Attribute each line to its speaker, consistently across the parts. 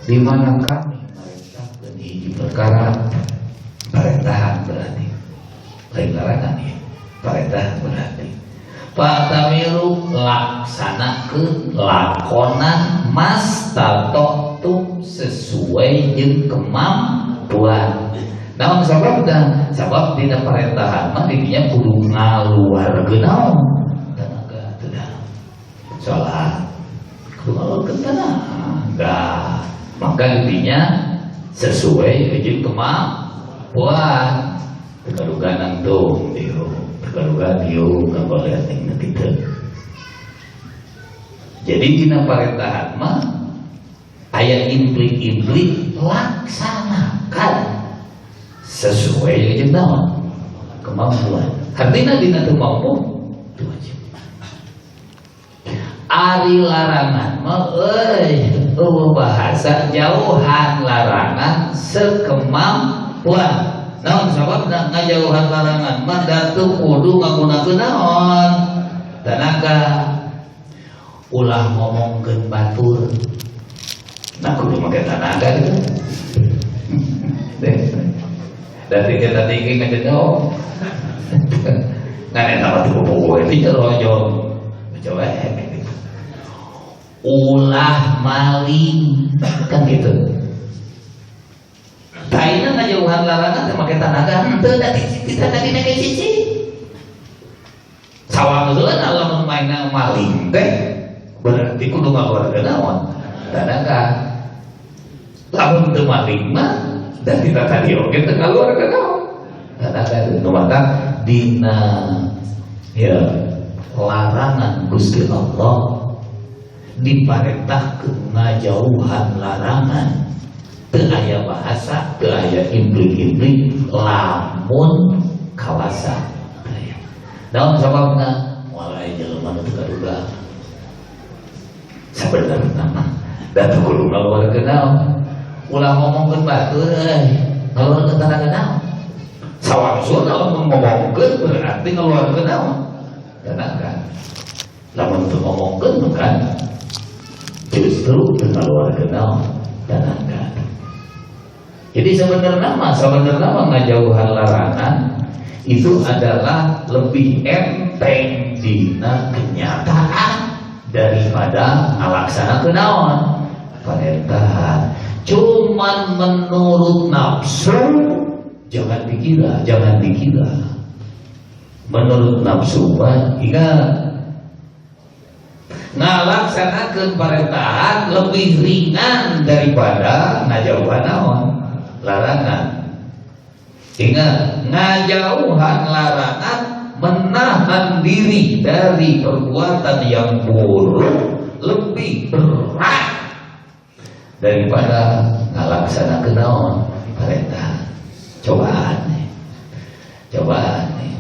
Speaker 1: Di mana kami merintahkan hiji perkara, perintah berarti lain larangan ya, perintah berarti fa'tamiru laksanakeun lakonan mastata'tum sesuai jeung kemampuan. Naon sababna? Sabab dina perintah mah didinya kudu ngaluarkeun naon? Tenaga teu da. Salat kudu ngaluarkeun tenaga. Maka didinya sesuai jeung kemampuan. Teu nangtung dieu, teu dieu kagolean kitu. Jadi dina parentahan mah aya implik-implik laksanakan sesuai jeung naon? Kemampuan. Artinya dina teu mampu teu wajib. Ari larangan mah euy eueuh bahasa jauhan larangan sekemampuan. Naon sababna ngajauhan larangan mah da teu kudu ngagunakeun naon? Tenaga. Ulah ngomongkeun batur. Nah kudu make tenaga gitu. Dari kita tinggi ngejauh. Ngan eta mah teu bobo itu jero coba gitu. Ulah maling kan gitu. Taina ngajauhan larangan teh make tenaga henteu da kita tadi nage cici. Sawang heula lamun main maling teh berarti kudu ngaluarkeun naon? Tenaga. Lamun teu maling mah da kita tadi oge teu ngaluarkeun naon? Tenaga. Nu maka dina ya larangan Gusti Allah diparentahkeun ngajauhan larangan teu aya bahasa, teu aya implik-implik lamun kawasa. Naon sababna? Moal aya jelema nu teu kaduga. Sabenerna mah da teu kudu ngaluarkeun naon? Ulah ngomongkeun batur euy, ngaluarkeun tenaga naon? Sawangsulna lamun ngomongkeun berarti ngaluarkeun naon? Tenaga. Lamun teu ngomongkeun kan justru teu ngaluarkeun naon? Tenaga. Jadi sebenarnya mah ngajauhan larangan itu adalah lebih enteng dina kenyataan daripada ngalaksanakeun naon? Perintah. Cuman menurut nafsu jangan dikira, jangan dikira. Menurut nafsu mah ingat ngalaksanakeun perintah lebih ringan daripada ngajauhan naon? Larangan. Ingat, ngajauhan larangan menahan diri dari perbuatan yang buruk lebih berat daripada ngalaksanakeun naon? Perintah. Cobaan nih. Cobaan nih.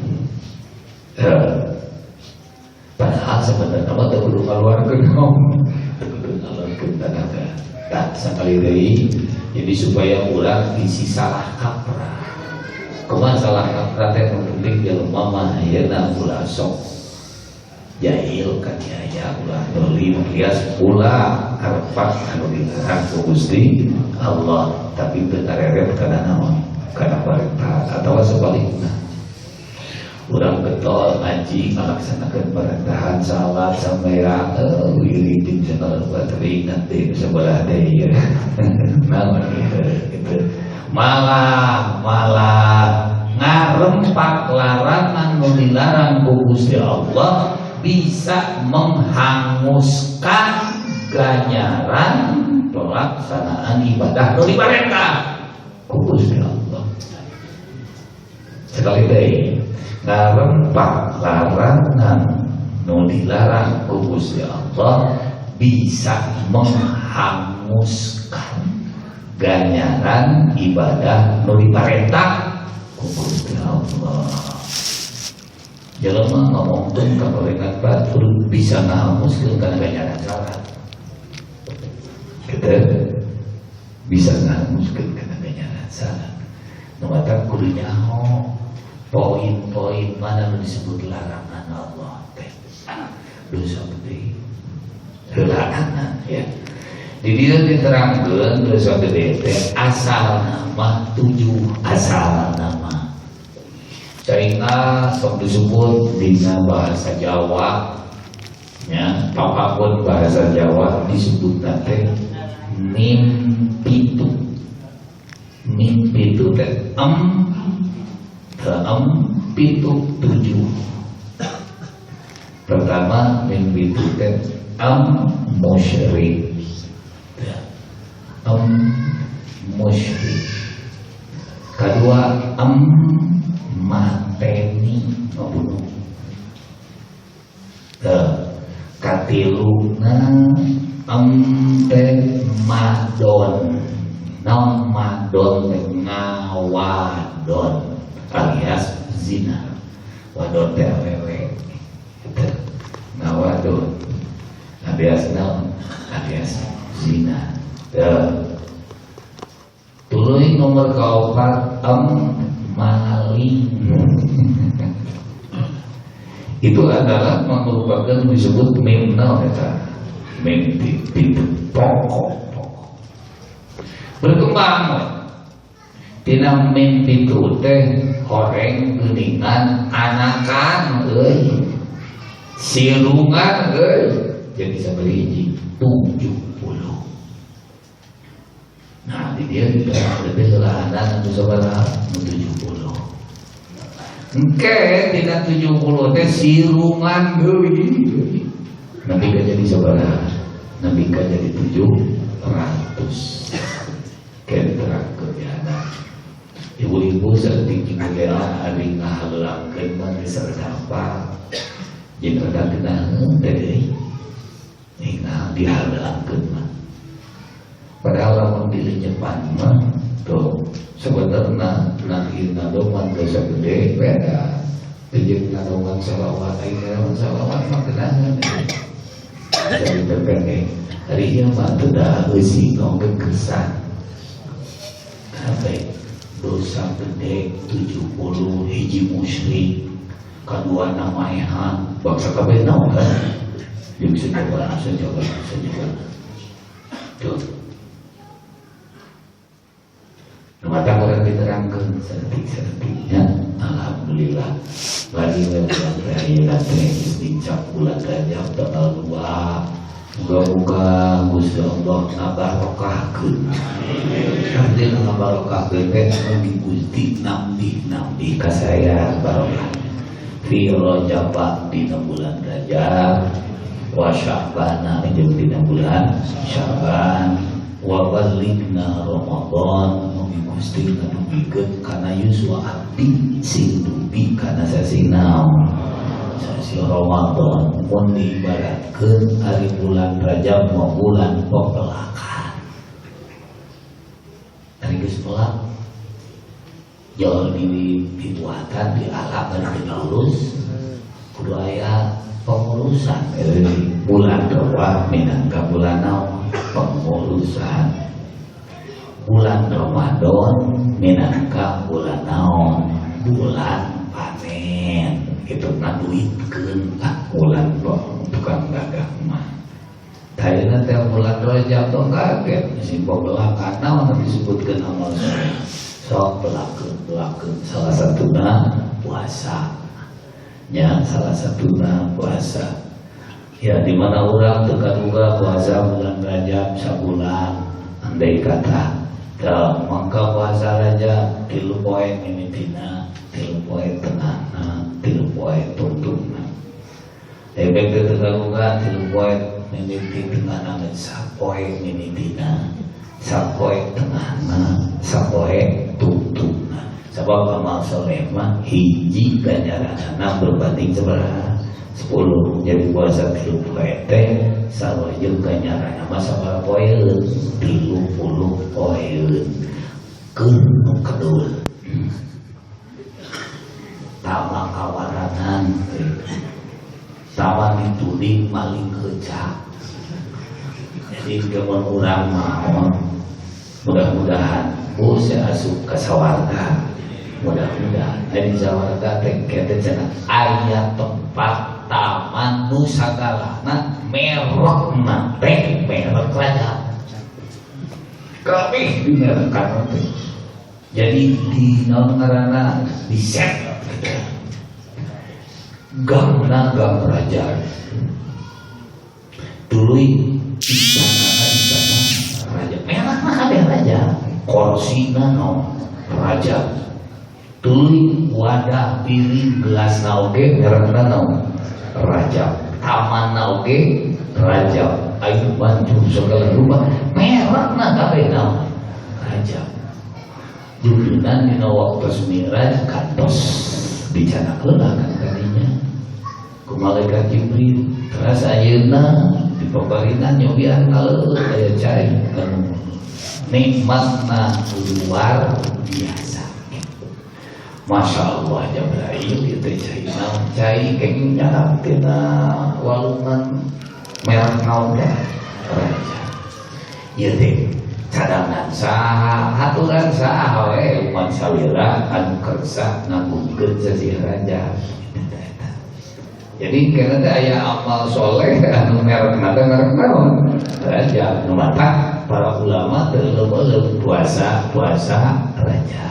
Speaker 1: Padahal sebenarnya mah teu kudu ngaluarkeun naon? Teu kudu ngaluarkeun tenaga. Tak sakali deui. Jadi supaya urang isi salah kaprah. Kumaha salah kaprah teh nu penting jelema mah ayeuna ulah sok jahil kan ya, ulah dolim alias ulah arfak anu dilarang ku Gusti Allah tapi teu kareret kana naon? Kana perintah atawa sebalikna. Urang getol ngaji ngalaksanakeun perintah salat sampai wirid jeung segala bateri nanti sebelah deui ya. Naon gitu. Malah malah ngarempak larangan nu dilarang ku Gusti Allah bisa menghanguskan ganjaran pelaksanaan ibadah nu diparentah ku Gusti Allah. Sekali deui, ngarempak larangan nu dilarang ku Gusti Allah bisa menghanguskan ganjaran ibadah nu diparentah ku Gusti Allah. Jelema ngomongkeun kagorengan batur bisa ngahanguskeun kana ganjaran salat. Gitu. Bisa ngahanguskeun kana ganjaran salat. Nu matak kudu nyaho poin-poin mana nu disebut larangan Allah teh. Dosa gede. Larangan ya. Di dieu diterangkeun dosa gede teh asal nama 7 asal nama. Caina sok disebut dina bahasa Jawa nya, apapun bahasa Jawa disebutna teh mimpitu. Mimpitu teh em em pitu 7. Pertama mimpitu teh em musyrik. Em musyrik. Kedua em mateni ngabunuh. Katiluna em teh madon. Naon madon teh ngawadon alias zina. Wadon teh awewe. Ngawadon alias naon? Alias zina. Tuluy nomor kaopat em maling. Itu adalah merupakan disebut mim naon eta? Mim itu pokok. Berkembang tina mim itu teh horeng geuningan anakan euy. Silungan euy. Jadi sabaraha hiji? 70. Nah, di dia lebih lahanan anu sabaraha? 70. Engke tina 70 teh sirungan deui. Nabi ka jadi sabaraha? Nabi ka jadi 700. Ke diterangkeun ya. Ibu-ibu saeutik jeung ari ngahalangkeun mah geus rada jeung rada geunaheun teh deui. Nah, dihalangkeun mah. Padahal lamun dilenyepan mah tuh sebenarnya nak ngadoman dosa gede beda. Jeung ngadoman salawat, ai ngadoman salawat mah geunaheun. Jadi PPG hari ieu mah teu da eusi ngongkeun kesan. Sampai dosa gede 70 hiji musyrik, kadua namaehan, bangsa kabeh naon kan? Jeung sejaban, sejaban, sejaban. Tuh. Mata orang diterangkan sedetik-sedetiknya. Alhamdulillah bagi bulan terakhir teh dicap bulan Rajab tanggal 2. Muga-muga Gusti Allah ngabarokahkeun. Artinya ngabarokahkeun teh mugi Gusti nambih-nambih ka saya barokah. Fi Rajab dina bulan Rajab, wa Sya'bana jeung dina bulan Sya'ban, wa balighna Ramadan. Mugi Gusti ngadugikeun kana yuswa abdi sing dugi kana sasi naon? Sasi Ramadan. Mun diibaratkeun ari bulan Rajab mah bulan pepelakan. Ari geus pelak jauh di dibuatan di alam dan diurus kudu aya pengurusan. Bulan Ramadan minangka bulan naon? Pengurusan. Bulan Ramadan minangka bulan naon? Bulan panen. Itu ngaduitkeun lah bulan tukang dagang mah. Tadina teh bulan Rajab tong kaget sing pebelakan naon disebutkeun amal soleh. Sok belakeun salah satuna puasa. Nya salah satuna puasa. Ya di mana urang teu kaduga puasa bulan Rajab sabulan andai kata teu mangka puasa Rajab 3 poe mimitina, 3 poe tengahna, 3 poe tungtungna. Ebek teu kaduga 3 poe mimiti tengahna, sapoe mimitina, sapoe tengahna, sapoe tungtungna. Sabab amal soleh mah hiji ganjaranna berbanding sabaraha? 10. Jadi puasa 3 poe teh sarua jeung ganjaranna mah sabaraha poeun? 30 poeun. Keun nu kedul. Tama kawaranan. Tama dituding maling heucak. Jadi kemun urang mah mudah-mudahan saya asup ka sawarga. Mudah-mudahan dari sawarga teh teh cenah aya tempat taman nu sagalana merekna teh merek Rajab. Kabeh dimerekan teh. Jadi di naon ngaranna di set gangna gang raja. Tuluy istana istana raja. Merek mah kabeh raja. Korsina naon raja. Tuluy wadah piring gelas na oge merekna naon raja. Taman na oge raja. Air mancur segala rupa merekna kabeh naon raja. Junjunan dina waktu Mi'raj kantos dicanakeun kan kadinya ku malaikat Jibril. Teras ayeuna di pabarinan nyobian kalau aya cai anu nikmatna luar biasa. Masya Allah Jibril ieu teh cai naon cai kenging nyarap tina walungan merek naon teh raja. Ieu teh cadangan saha aturan saha we umat salira anu kersa ngagungkeun sasih raja. Jadi kena teh aya amal soleh anu merekna teh merek naon raja. Nu matak para ulama teu leuleum puasa puasa raja.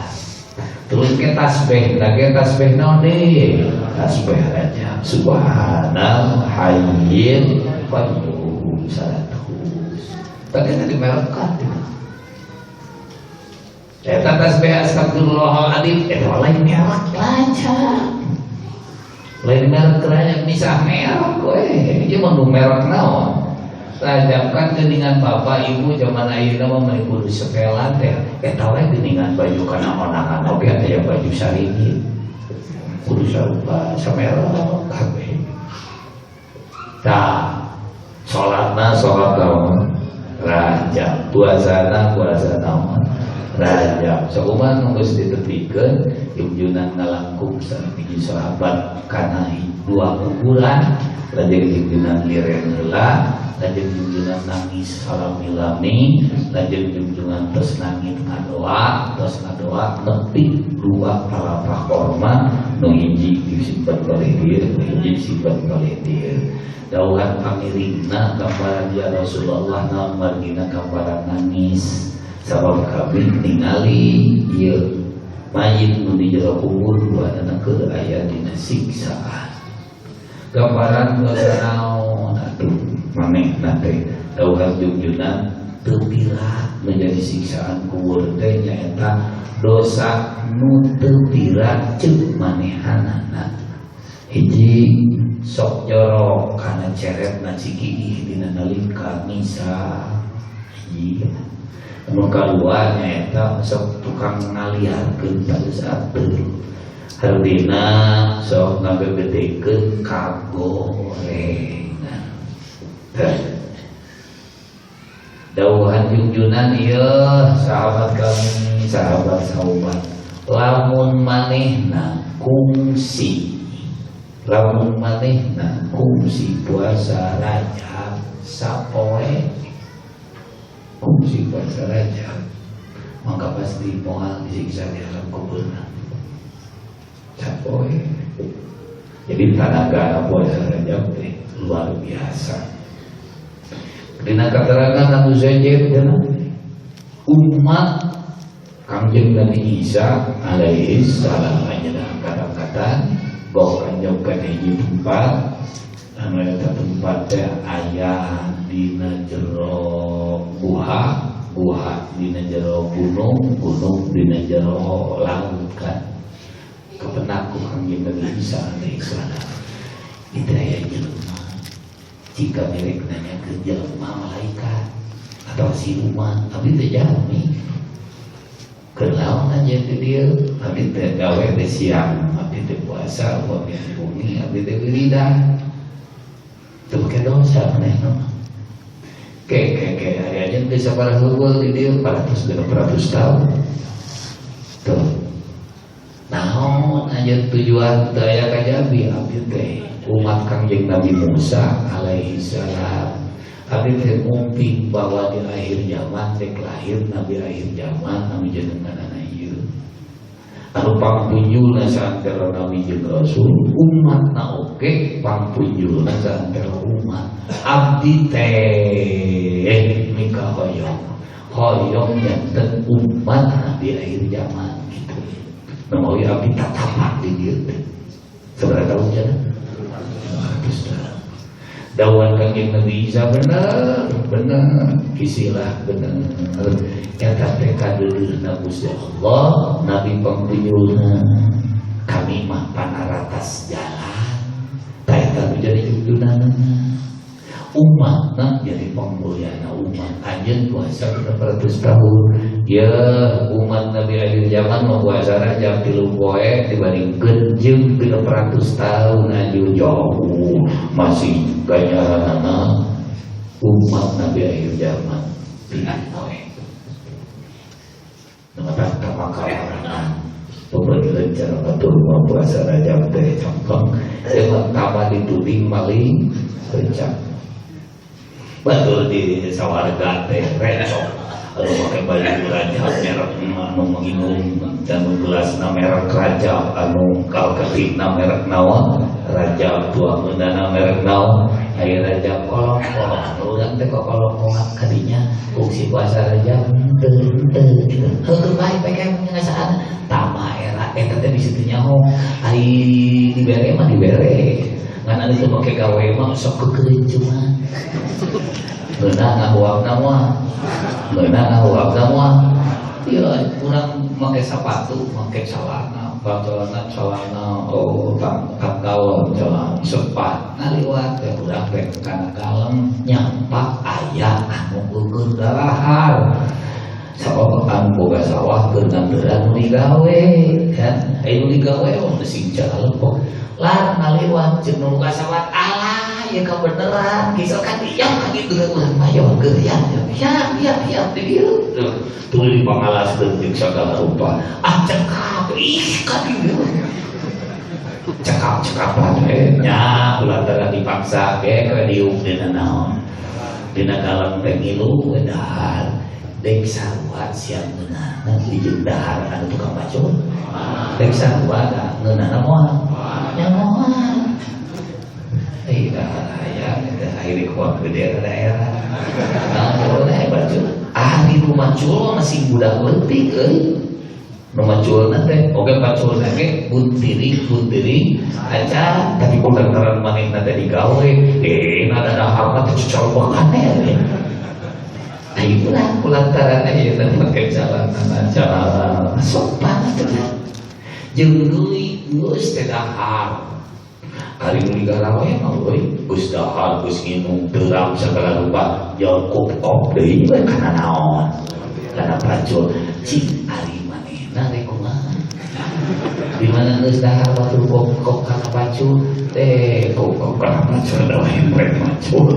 Speaker 1: Terus ke tasbih, lagi tasbih naon deui? Tasbih raja. Subhanal hayyil qayyum 100. Tadi tadi merekan gitu. Eta tasbih astagfirullahaladzim eta lain merek raja. Lain merek raja misah merek we. Ieu mah nu merek naon? Rajab kan geuningan bapak ibu zaman ayeuna mah meuni kudu setelan teh. Eta we geuningan baju kana onangan oge aya baju saringit. Kudu sarupa samerek kabeh. Tah salatna salat naon? Rajab. Puasana puasa naon? Rajab. Sakumaha geus ditepikeun junjunan ngalangkung sareng hiji sahabat kana dua kuburan, lajeng junjunan liren heula, lajeng junjunan nangis salami-lami, lajeng junjunan tos nangis ngadoa, tos ngadoa nepi dua palapah korma nu hiji disimpen kalih dieu, nu hiji disimpen kalih dieu. Dauhan pamiringna gambaran ya Rasulullah naon margina gambaran nangis. Sabab kami ningali ieu mayit nu di jero kubur duanana keur aya dina siksaan. Gambaran dosa naon atuh manehna teh dauhan junjunan teu pira menjadi siksaan kubur teh nyaeta dosa nu teu pira ceuk manehanana. Hiji sok jorok kana ceretna cikiih dina nalika misa. Hiji nu kadua nyaeta sok tukang ngaliarkeun tanggeus atur. Hartina sok ngagegedekeun kagorengan. Tah. Dauhan junjunan ieu sahabat kami, sahabat sahabat. Lamun manehna kungsi, lamun manehna kungsi puasa Rajab sapoe, kungsi puasa Rajab, maka pasti moal disiksa di alam kuburna. Sapoe. Jadi tanaga puasa Rajab teh luar biasa. Dina katerangan Abu Zaid umat Kangjeng Nabi Isa alaihi salam anjeunna kata-kata goh kanjeng kana hiji tempat anu eta tempat teh aya dina jero guha, guha dina jero gunung, gunung dina jero laut kan. Kepenak ku Kangjeng Nabi Isa alaihi salam. Itu aya jelema jika mereka nanya ke jelema malaikat atau siluman, tapi teu jami. Kenaon aja ke dia, abdi teh gawe teh siang, abdi teh puasa, abdi teh bumi, abdi teh wiridan. Teu make dosa manehna mah. Ke ke ke hari aja teh sabaraha heubeul di dieu 400 tahun. Tuh. Naon aja tujuan teu aya kajabi abdi teh umat Kangjeng Nabi Musa alaihi salam. Abdi teh nguping bahwa di akhir zaman rek lahir nabi akhir zaman anu jenenganana ieu. Anu pangpunjulna saantero nabi jeung rasul, umatna oge pangpunjulna saantero umat. Abdi teh mikahoyong Hoyong janten umat di akhir zaman gitu. Namawi abdi tatapak di dieu teh. Sabaraha tahun jana? 500 tahun. Dawan Kangjeng Nabi Isa bener, bener, kisilah bener. Eta teh kadeuleuhna Gusti Allah, Nabi pangtujuhna. Kami mah panaratas jalan. Tah eta nu jadi judulna. Umatna jadi pangmulyana umat. Anjeun puasa 600 tahun. Ya umat Nabi akhir zaman mah puasa Rajab 3 poe dibandingkeun jeung 600 tahun anjeun jauh masih ganjaranana umat Nabi akhir zaman 3 poe. Nu matak tamakawarana pembeneran cara batur mah puasa Rajab teh congkong jeung tama dituding maling kencang. Batur di sawarga teh recok anu make baju rajab merek anu menginum anu gelasna merek rajab anu kalketikna merek naon rajab tuangeunana merek naon aya rajab kolong-kolong urang teh kokolong-kolong kadinya fungsi puasa rajab teu teu gitu heueuh bae peke ngasaan tama era eta teh bisi teu nyaho ari dibere mah dibere ngan anu teu make gawe mah sok keukeun cuma ngeunah ngahuapna moal ngeunah ngahuapna moal ieu urang make sepatu make celana celana celana oh tanggal celana sepat ngaliwat teh urang teh kana kalem nyampak aya anu eukeun darahar sabab anu boga sawah keur nganteran nu digawe kan aya nu digawe oh sing calepok lar ngaliwat jeung nu boga sawah alah ya kebenaran kisah kan iya kan gitu urang mah ya keur ya ya ya ya di dieu tuluy dipangalaskeun jeung sagala rupa ah cekap ih ka dieu cekap-cekapan we nya kulantaran dipaksa ge ka diuk dina naon dina kalem teh ngilu we dahar dek sarua siang ngeunahna di jeung dahar anu tukang pacul dek sarua ngeunahna moal nya moal eh dahar aya teh akhir kuat gede ka daerah nah boleh baju ari nu macul masih budak leutik euy nu maculna teh oge paculna ge buntiri-buntiri aja tapi kulantaran manehna teh digawe nada dahar mah teh cocolokan we. Ayo lah kulantaran ayeuna make celana celana sopan teh jeung deui geus teh dahar ari nu digarawe mah euy geus dahar geus nginum terang sagala rupa jauh kop-kop deui we kana naon kana pacul cing ari manehna rek kumaha di mana geus dahar batur kop-kop kana pacul teh kop-kop kana pacul da we rek macul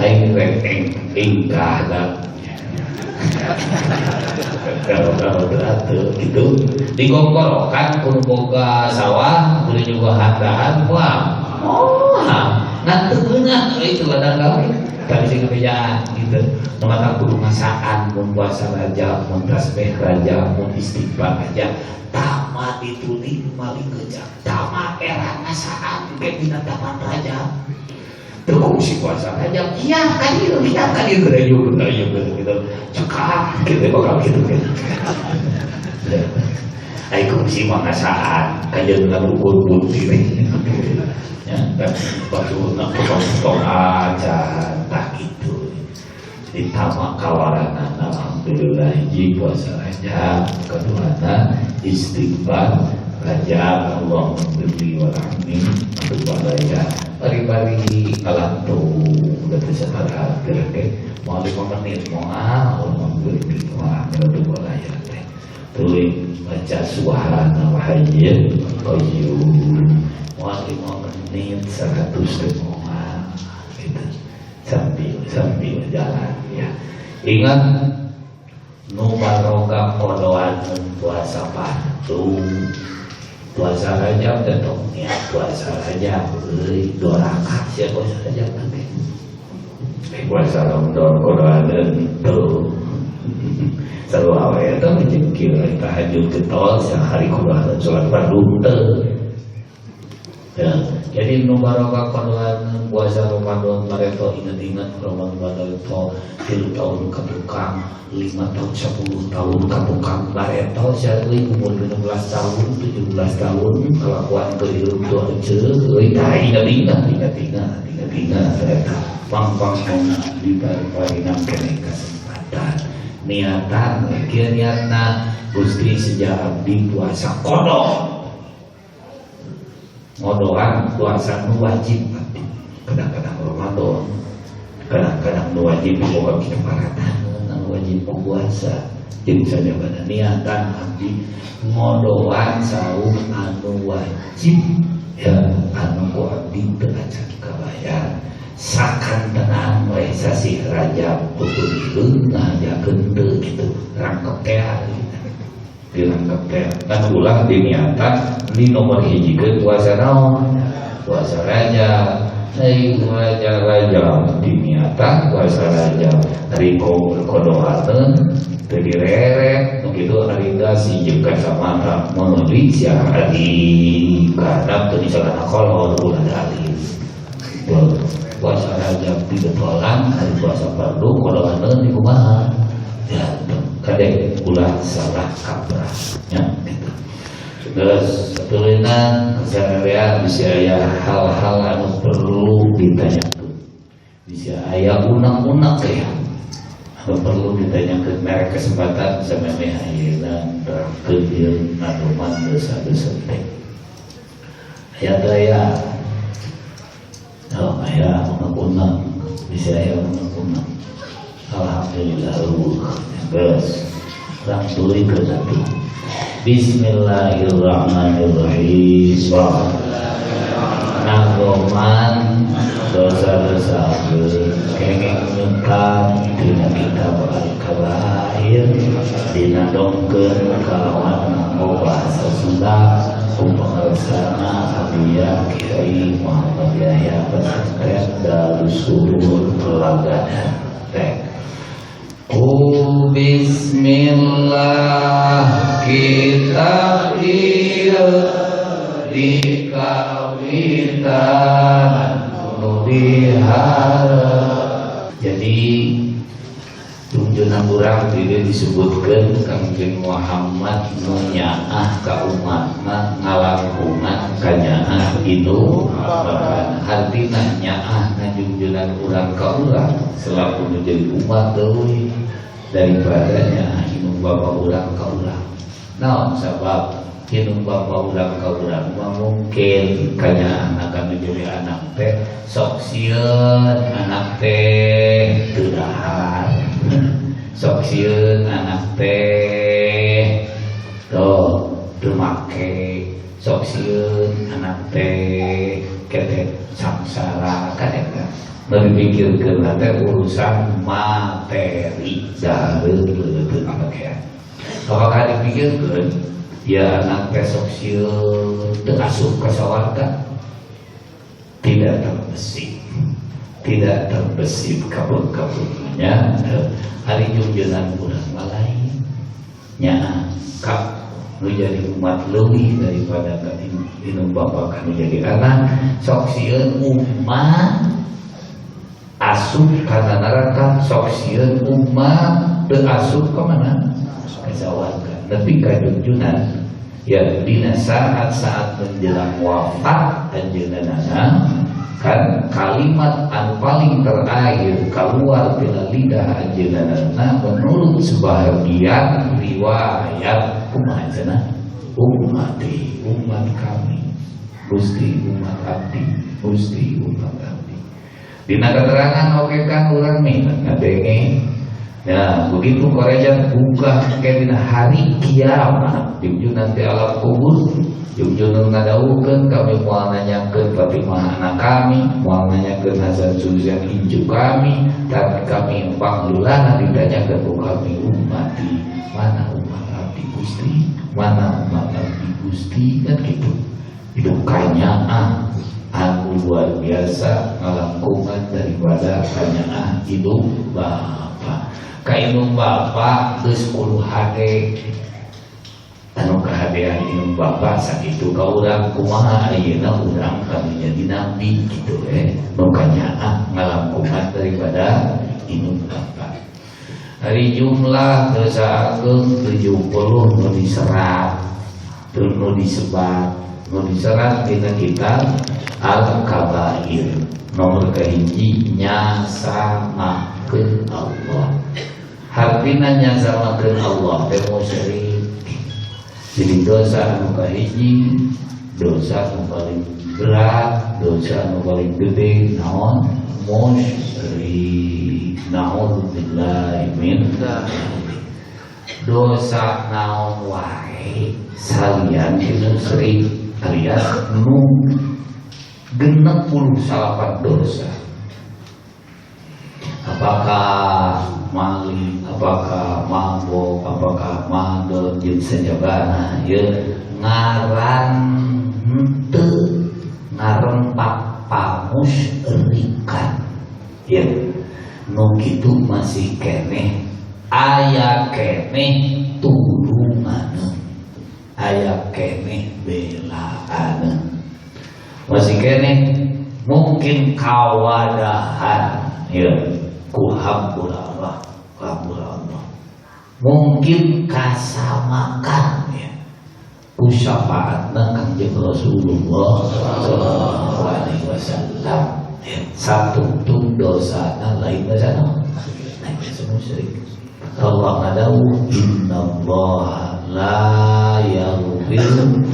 Speaker 1: aing rek ingkah da kalau atuh gitu digongkorokan kudu boga sawah kudu juga handahan wah oh ngan teu meunah itu ladang gawe tadi sing kebejaan gitu maka kudu ngasaan mun puasa Rajab mun tasbih Rajab mun istighfar aja tama dituding maling gejak tama era ngasaan ke dina taman Rajab teu kungsi puasa Rajab iya kan ieu iya kan ieu geura gitu cekap gitu bakal gitu gitu ai kungsi mah ngasaan kajeun ukur butir ya batuna potong-potong aja tah kitu ditama kawarana alhamdulillah hiji puasa Rajab kaduana istighfar Rajab Allahumma beri warahmi warahmi bari-bari kalantung udah bisa terakhir teh mau 5 menit mau Allahumma beri warahmi warahmi teh tuluy baca subhana wa hayyul qayyum mau 5 menit 100 teh moal gitu sambil jalan ya ingat nu baroga kodoan puasa fardu puasa Rajab dan niat puasa Rajab euy 2 rakaat sia puasa Rajab teh puasa Ramadan kodoan teu sarua we eta mah jeung kieu tahajud getol sahari kudu salat fardu teu Ya, jadi nu barokah kodoan puasa Ramadan bareto ingat-ingat Ramadan bareto 3 tahun ka tukang, 5 tahun 10 tahun ka tukang bareto sia euy umur 16 tahun 17 tahun kelakuan keur hirup teu eceu euy tah ingat-ingat ingat-ingat ingat-ingat eta pang-pang diparinan keneh kesempatan niatan kieu niatna Gusti sejak abdi puasa kodok ngodoan puasa nu wajib kadang-kadang Ramadan kadang-kadang nu wajib boga keparatan nu wajib puasa jadi saja pada niatan abdi ngodoan saum anu wajib ya anu ku abdi teu acan kabayar sakan tenang we sasih Rajab peupeung ngajakeun teu kitu rangkep teh dirangkep teh kan ulah diniatan di nomor hiji ke puasa naon puasa Rajab ai puasa Rajab diniatan puasa Rajab ari kodoaneun teu direret nu kitu ari dasi jeung kacamata meuli sia adi kadap teu disalana kolor ulah dalil puasa Rajab dibetolan ari puasa fardu kodoaneun di kumaha ya kadek ulah salah kaprah ya gitu. Terus satuluyna keseharian bisa aya hal-hal anu perlu ditanyakeun. Bisa aya unek-unek ya. Anu perlu ditanyakeun merek kesempatan samemeh ayeuna nerangkeun ieu ngadoman dosa-dosa teh. Aya daya. Oh, aya unek-unek bisa aya unek-unek. Alhamdulillah geus urang tuluykeun atuh. Bismillahirrahmanirrahim. Nagoman dosa-dosa kenging nyungkap dina kitab Al-Kabair dina dongkeun kalawan nganggo bahasa Sunda ku pangaksana Abdiya Kiai Muhammad Yahya Pesantren Darussurur Lagadan teh. Oh bismillah kitab ieu dikawitan nu diharep. Jadi tunjunan urang tidak disebutkan Kangjeng Muhammad nu nyaah ka umatna ngalangkungan kanyaah itu bahkan hartina nyaah ngajungjunan urang ka urang selaku nu jadi umat deui daripada nyaah indung bapa urang ka urang. Naon sabab indung bapa urang ka urang mah mungkin kanyaah akan menjadi anak teh sok sieun anak teh teu dahar. Sok sieun anak teh tuh teu make, sok sieun anak teh kete sangsara kan eta. Nu dipikirkeun teh urusan materi dahareun leuleuteuh pakaian. Apakah dipikirkeun ya anak teh sok sieun teu asup ka sawarga? Tidak terbesit. Tidak terbesit kabut-kabutnya. Hari jungjunan urang mah lain. Nya ka nu jadi umat leuwih daripada ka indung bapa ka nu jadi anak sok sieun umat asup kana neraka, sok sieun umat teu asup ka mana? Ka sawarga. Nepi ka jungjunan ya dina saat-saat menjelang wafat anjeunna kan kalimat anu paling terakhir keluar tina lidah anjeunna menurut sebahagian riwayat kumaha cenah ummati umat kami Gusti umat abdi Gusti umat abdi. Dina keterangan oke kan urang mih ngadenge. Nah, begitu korejan buka ke dina hari kiamat jujur nanti alam kubur jujur ngadawukeun kami moal nanyakeun Fatimah anak kami moal nanyakeun Hasan Suzan incu kami tapi kami panglulana ditanyakeun ku kami ummati mana umat abdi Gusti mana umat abdi Gusti kan gitu. Itu kanyaah anu luar biasa ngalangkungan daripada kanyaah hidup bapak. Ka indung bapak geus kudu hade Anu kahadean indung bapa sakitu ka urang kumaha ayeuna urang kami jadi nabi gitu nu kanyaah ngalangkungan daripada indung bapa. Hari jumlah dosa ageung 70 nu diserat, nu disebat, nu diserat dina kitab Al-Kabair. Nomor kahiji nyasamakeun Allah. Hartina nyasamakeun Allah teh musyrik. Jadi dosa anu kahiji, dosa anu paling berat, dosa anu paling gede naon? Musyrik. Naudzubillahi min dzalik. Dosa naon wae salian ti musyrik alias nu 69 dosa. Apakah maling, apakah mabok, apakah mandor jeung sajabana ieu ngaran henteu ngarempak pamusrikan. Ieu nu kitu masih keneh aya keneh tulunganeun, aya keneh belaaneun, masih keneh mungkin kawadahan ya ku hampura Allah, hampura Allah, mungkin kasamakan ya ku syafaatna Kangjeng Rasulullah sallallahu alaihi wasallam. Ya, satungtung dosana lain dosa lain dosa musyrik. Allah ngadawuh innallaha la yaghfiru,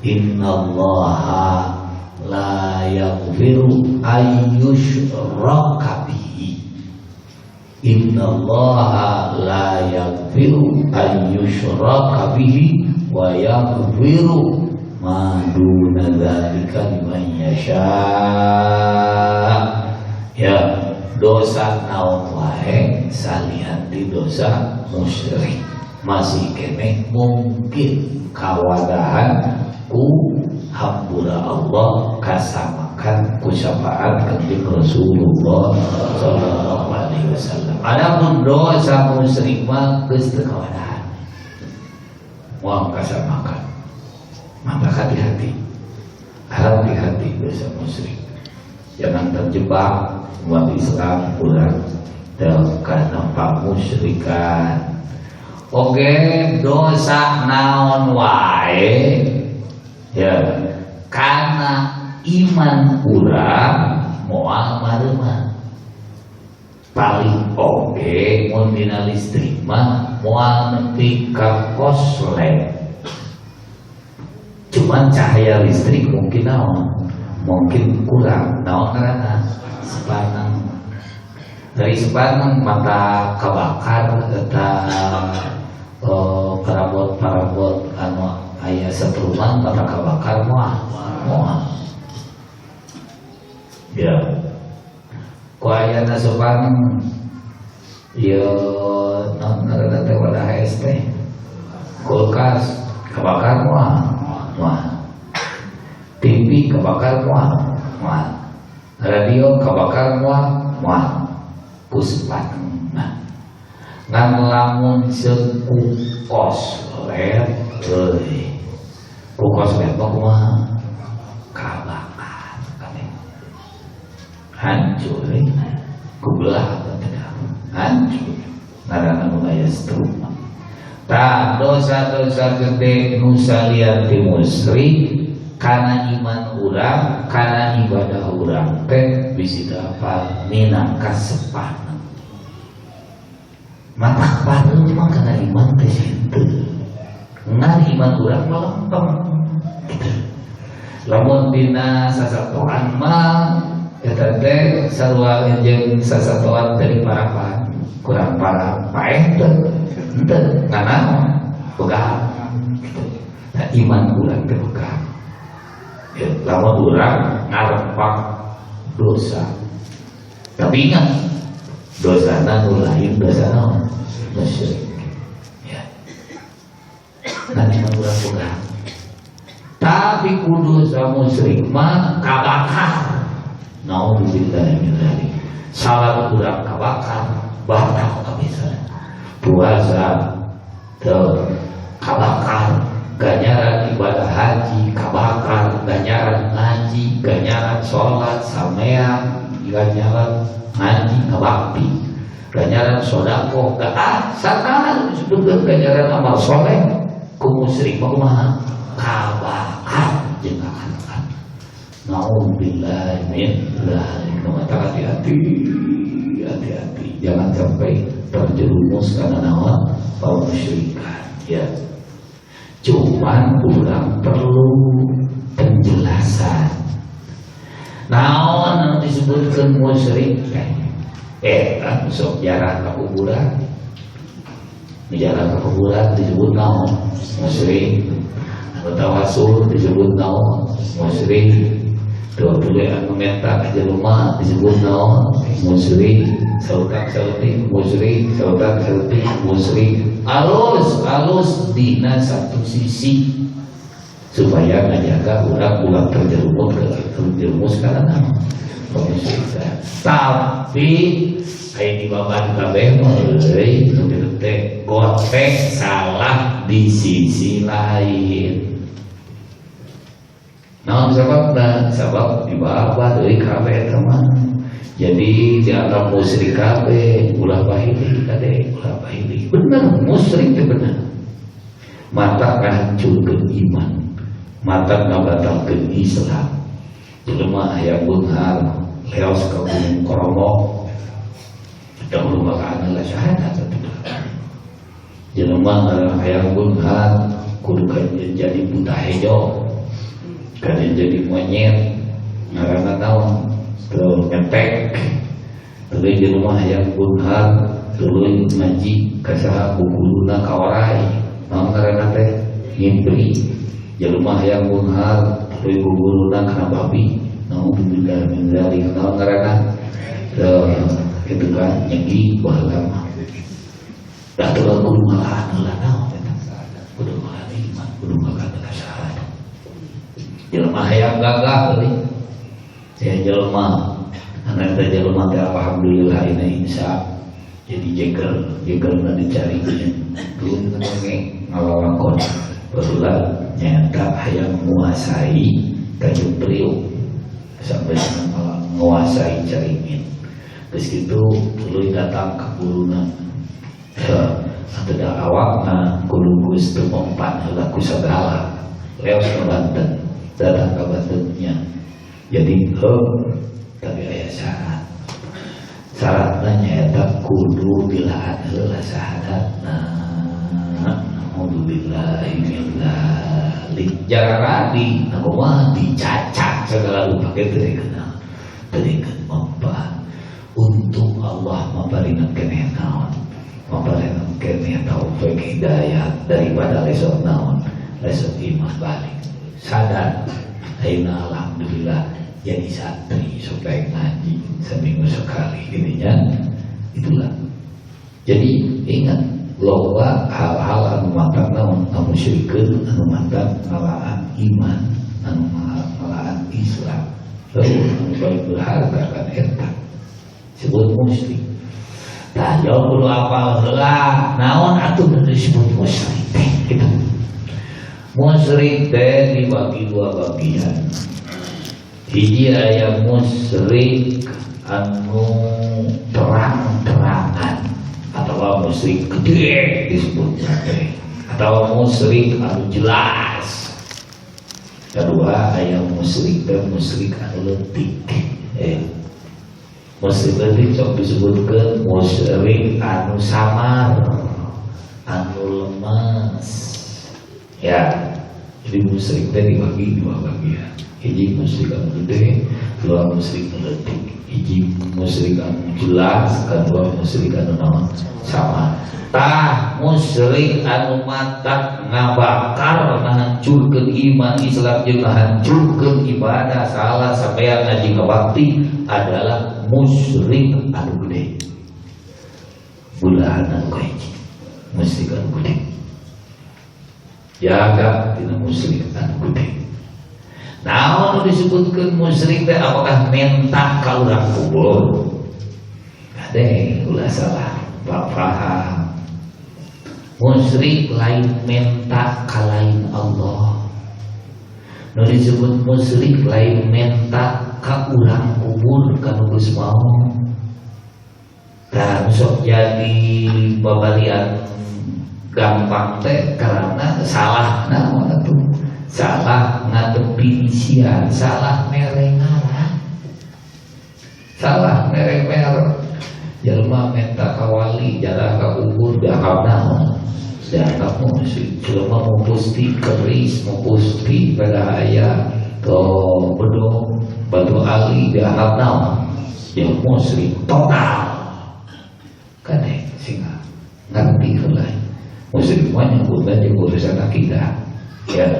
Speaker 1: innallaha la yaghfiru ayyushraka bihi, innallaha la yaghfiru ayyushraka bihi wa yaghfiru ma duna dzalika liman yasha. Ya, dosa naon wae salian di dosa musyrik masih keneh mungkin kawadahan ku hampura Allah kasamakan ku syafaat Kanjeng Rasulullah sallallahu alaihi wasallam. Adapun dosa musyrik mah geus teu kawadahan, moal kasamakan. Maka hati-hati, hati-hati dosa musyrik. Jangan terjebak umat Islam kurang dalam karena pamusyrikan. Oke, dosa naon wae ya karena iman kurang moal mareuman. Paling oge mun dina listrik mah moal nepi ka koslet. Cuman cahaya listrik mungkin naon, mungkin kurang naon karena sepaneng. Dari sepaneng mata kabakar eta parabot-parabot anu aya setruman mata kabakar moal moal. Ya. Ku ayana sepaneng ieu naon ngaranna teh wadah es teh kulkas kabakar moal moal. TV kabakar moal moal. Radio kabakar moal moal. Ku sepaneng mah. Ngan lamun seung ku koslet euy. Ku koslet mah kumaha? Kabakar kabeh. Hancur euy. Ku belah hancur. Ngaranna nu aya setrum. Tah dosa-dosa gede nu salian ti musyrik kana iman urang, kana ibadah urang teh bisi dapat minangka sepaneng. Matak pareum mah kana iman teh henteu. Ngan iman urang melempem gitu. Lamun dina sasatoan mah eta teh sarua jeung sasatoan dari parapan, kurang parah paeh teh henteu nganaon begal gitu. Nah, iman urang teh begal. Ya, lamun urang ngarempak dosa. Tapi ingat, dosana nu lain dosa naon? Musyrik. Ya. Nah, iman urang begal. Tapi kudu dosa musyrik mah kabakar. Naudzubillah min dzalik. Salat urang kabakar, batal kabeh. Puasa teu kabakar, Ganjaran ibadah haji kabakar, ganjaran ngaji, ganjaran sholat samean, ganjaran ngaji ngabakti, ganjaran sodakoh, sakala disebutkeun ganjaran amal soleh ku musyrik mah kumaha? Kabakar jeung kakantekan. Nauzubillahi min dzalik. Maka hati-hati, hati-hati, jangan sampai terjerumus karena naon kemusyrikan ya. Cuman kurang perlu penjelasan. Naon anu disebutkeun musyrik teh? Eta sok jarah ka kuburan. Jarah ka kuburan disebut naon? Musyrik. Anu tawasul disebut naon? Musyrik. Dua anu menta ka jelema disebut naon? Musyrik. Sautang sautik musyrik, sautang sautik musyrik. Alus alus dina satu sisi supaya ngajaga urang ulah terjerumus ke terjerumus karena naon? Kemusyrikan. Tapi aya di baban kabeh mah euy nu kitu teh gotek salah di sisi lain. Naon sababna? Sabab dibabat euy kabeh eta mah. Jadi dianggap musyrik kabeh, ulah pahili kade, ulah pahili. Bener musyrik teh bener. Mata ngahancurkeun iman, mata ngabatalkeun Islam. Jelema aya beunghar leos ka Gunung Koromo. Dahulu maka adalah syahadat atuh. Jelema aya beunghar kudu jadi buta hejo. Kajen jadi monyet ngaranna naon? Teu nyetek. Tuluy jelema hayang beunghar, tuluy ngaji ka saha guguruna ka orai. Naon ngaranna teh? Ngimpri. Jelema hayang beunghar, tuluy guguruna kana babi. Naudzubillah min dzalik. Naon ngaranna? Teu kitu kan nyegi baheula mah. Da teu kudu malahan heula naon eta? Kudu malahan iman, kudu malahan syahadat. Jelema hayang gagah euy. Ya jelema anak teh jelema teh alhamdulillah ini insya jadi jeger, jegerna dicari turun ngenge ngalalakon baheula nyata hayang menguasai Tanjung Priok sampai menguasai Caringin. Geus kitu tuluy datang ka guruna. Atuh da awakna kudu geus teu mempan heula ku sagala. Leos ka Banten, datang ka Bantennya. Jadi tapi aya syarat. Syaratna nyaeta kudu dilaan heula syahadatna. Naudzubillahi min dzalik. Jararadi kumaha dicacat segala rupa ge teu kenal. Teu mempan. Untung Allah maparinan keneh naon. Maparinan keneh taufik hidayah daripada lesot naon. Lesot iman balik. Sadar ayeuna alhamdulillah jadi santri supaya ngaji seminggu sekali gininya. Itulah. Jadi ingat loba hal-hal anu matak naon anu musyrikeun, anu matak ngalaan iman, anu ngalaan Islam. Lalu anu paling berharga kan eta sebut musyrik. Tah jauh kudu apal heula naon atuh nu disebut musyrik teh gitu. Musyrik teh dibagi dua bagian. Hiji aya musyrik anu terang-terangan atau musyrik gede disebutnya teh, atau musyrik anu jelas. Kedua aya musyrik teh musyrik anu leutik. Musyrik leutik sok disebutkeun musyrik anu samar, anu lemas. Ya, jadi musyrik teh dibagi dua bagian. Hiji musyrik anu gede, dua musyrik anu leutik. Hiji musyrik anu jelas, kedua musyrik anu naon sama. Tah musyrik anu matak ngabakar ngahancurkeun iman Islam jeung ngahancurkeun ibadah salah sampeyan ngaji ngabakti adalah musyrik anu gede. Bulahan anu kahiji musyrik anu gede. Jaga tina musyrik anu gede. Naon disebutkeun musyrik teh apakah minta ka urang kubur? Kade ulah salah, pak paham. Musyrik lain menta ka lain Allah. Nu disebut musyrik lain menta ka urang kubur ka nu geus maot. Tah sok jadi babalian gampang teh karena salah naon atuh. Salah ngadefinisian, salah mere ngaran. Salah mere merek. Jelema menta ka wali, jarah ka kubur, dianggap naon? Dianggap musyrik. Jelema mupusti keris, mupusti pada aya atau bedog batu ali dianggap naon? Ya musyrik total. Kan sing ngerti heula. Musyrik mah nyebutna jeung urusan akidah. Ya.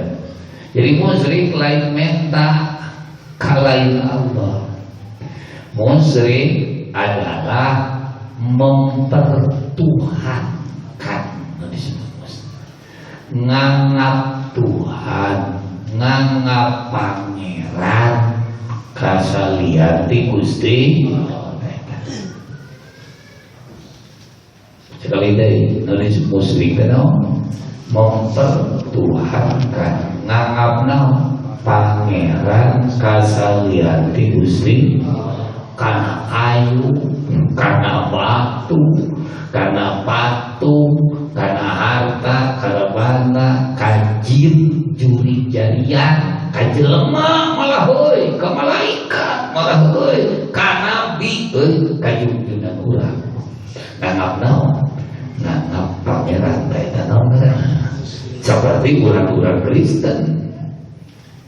Speaker 1: Jadi musyrik lain menta ka lain Allah. Musyrik adalah mempertuhankan, disebut musyrik. Nganggap Tuhan, nganggap pangeran kasalian ti Gusti. Sekali deui nulis musyrik teh naon? Mempertuhankan, nganggap naon? Pangeran kasalian ti Gusti. Karena kayu, karena batu, karena patung, karena harta, karena banda, kajin, juri jarian, kajelema malah heuy, ka malaikat malah heuy, ka nabi heuy, kajungjunan urang. Nganggap naon? Nganggap pangeran teh eta naon ngaranna? Seperti urang-urang Kristen.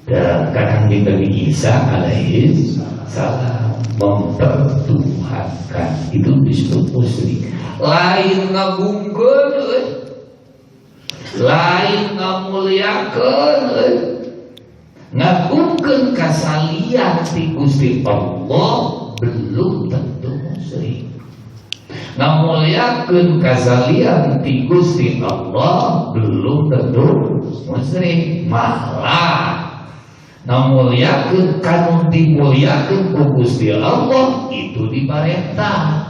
Speaker 1: Dan kadang Nabi Isa alaihi salam mempertuhankan, itu disebut musyrik. Lain ngagungkeun euy, lain ngamuliakeun euy, ngagungkeun kasalian ti Gusti Allah belum tentu musyrik. Ngamuliakeun kasalian ti Gusti Allah belum tentu musyrik. Malah ngamuliakeun kanu dimuliakeun ku Gusti Allah itu diparentah.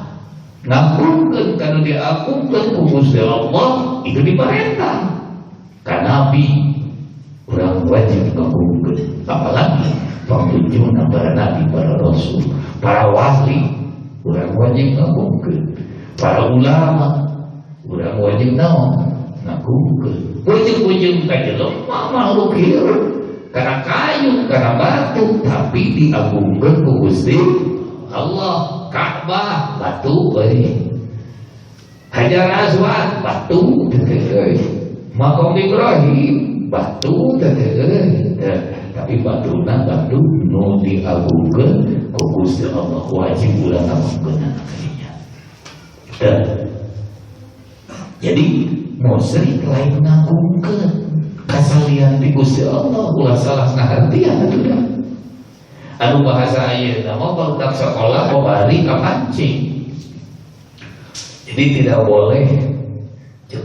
Speaker 1: Ngagungkeun kanu diagungkeun ku Gusti Allah itu diparentah. Ka nabi urang wajib ngagungkeun, apalagi pangjunjungan para nabi, para rasul, para wali urang wajib ngagungkeun, para ulama urang wajib naon ngagungkeun. Ujung-ujung ka jelema makhluk hirup, karena kayu, karena batu, tapi diagungkeun ku Gusti Allah. Ka'bah batu euy, Hajar Aswad batu teh euy, Maqam Ibrahim batu teh euy, tapi batuna batu nu diagungkeun ku Gusti Allah, wajib urang ngagungkeun kadinya. Jadi musyrik lain ngagungkeun kasalian di Gusti Allah, ulah salah ngahartian atuh dah. Anu bahasa ayeuna mah barudak sekolah babari kapancing. Jadi tidak boleh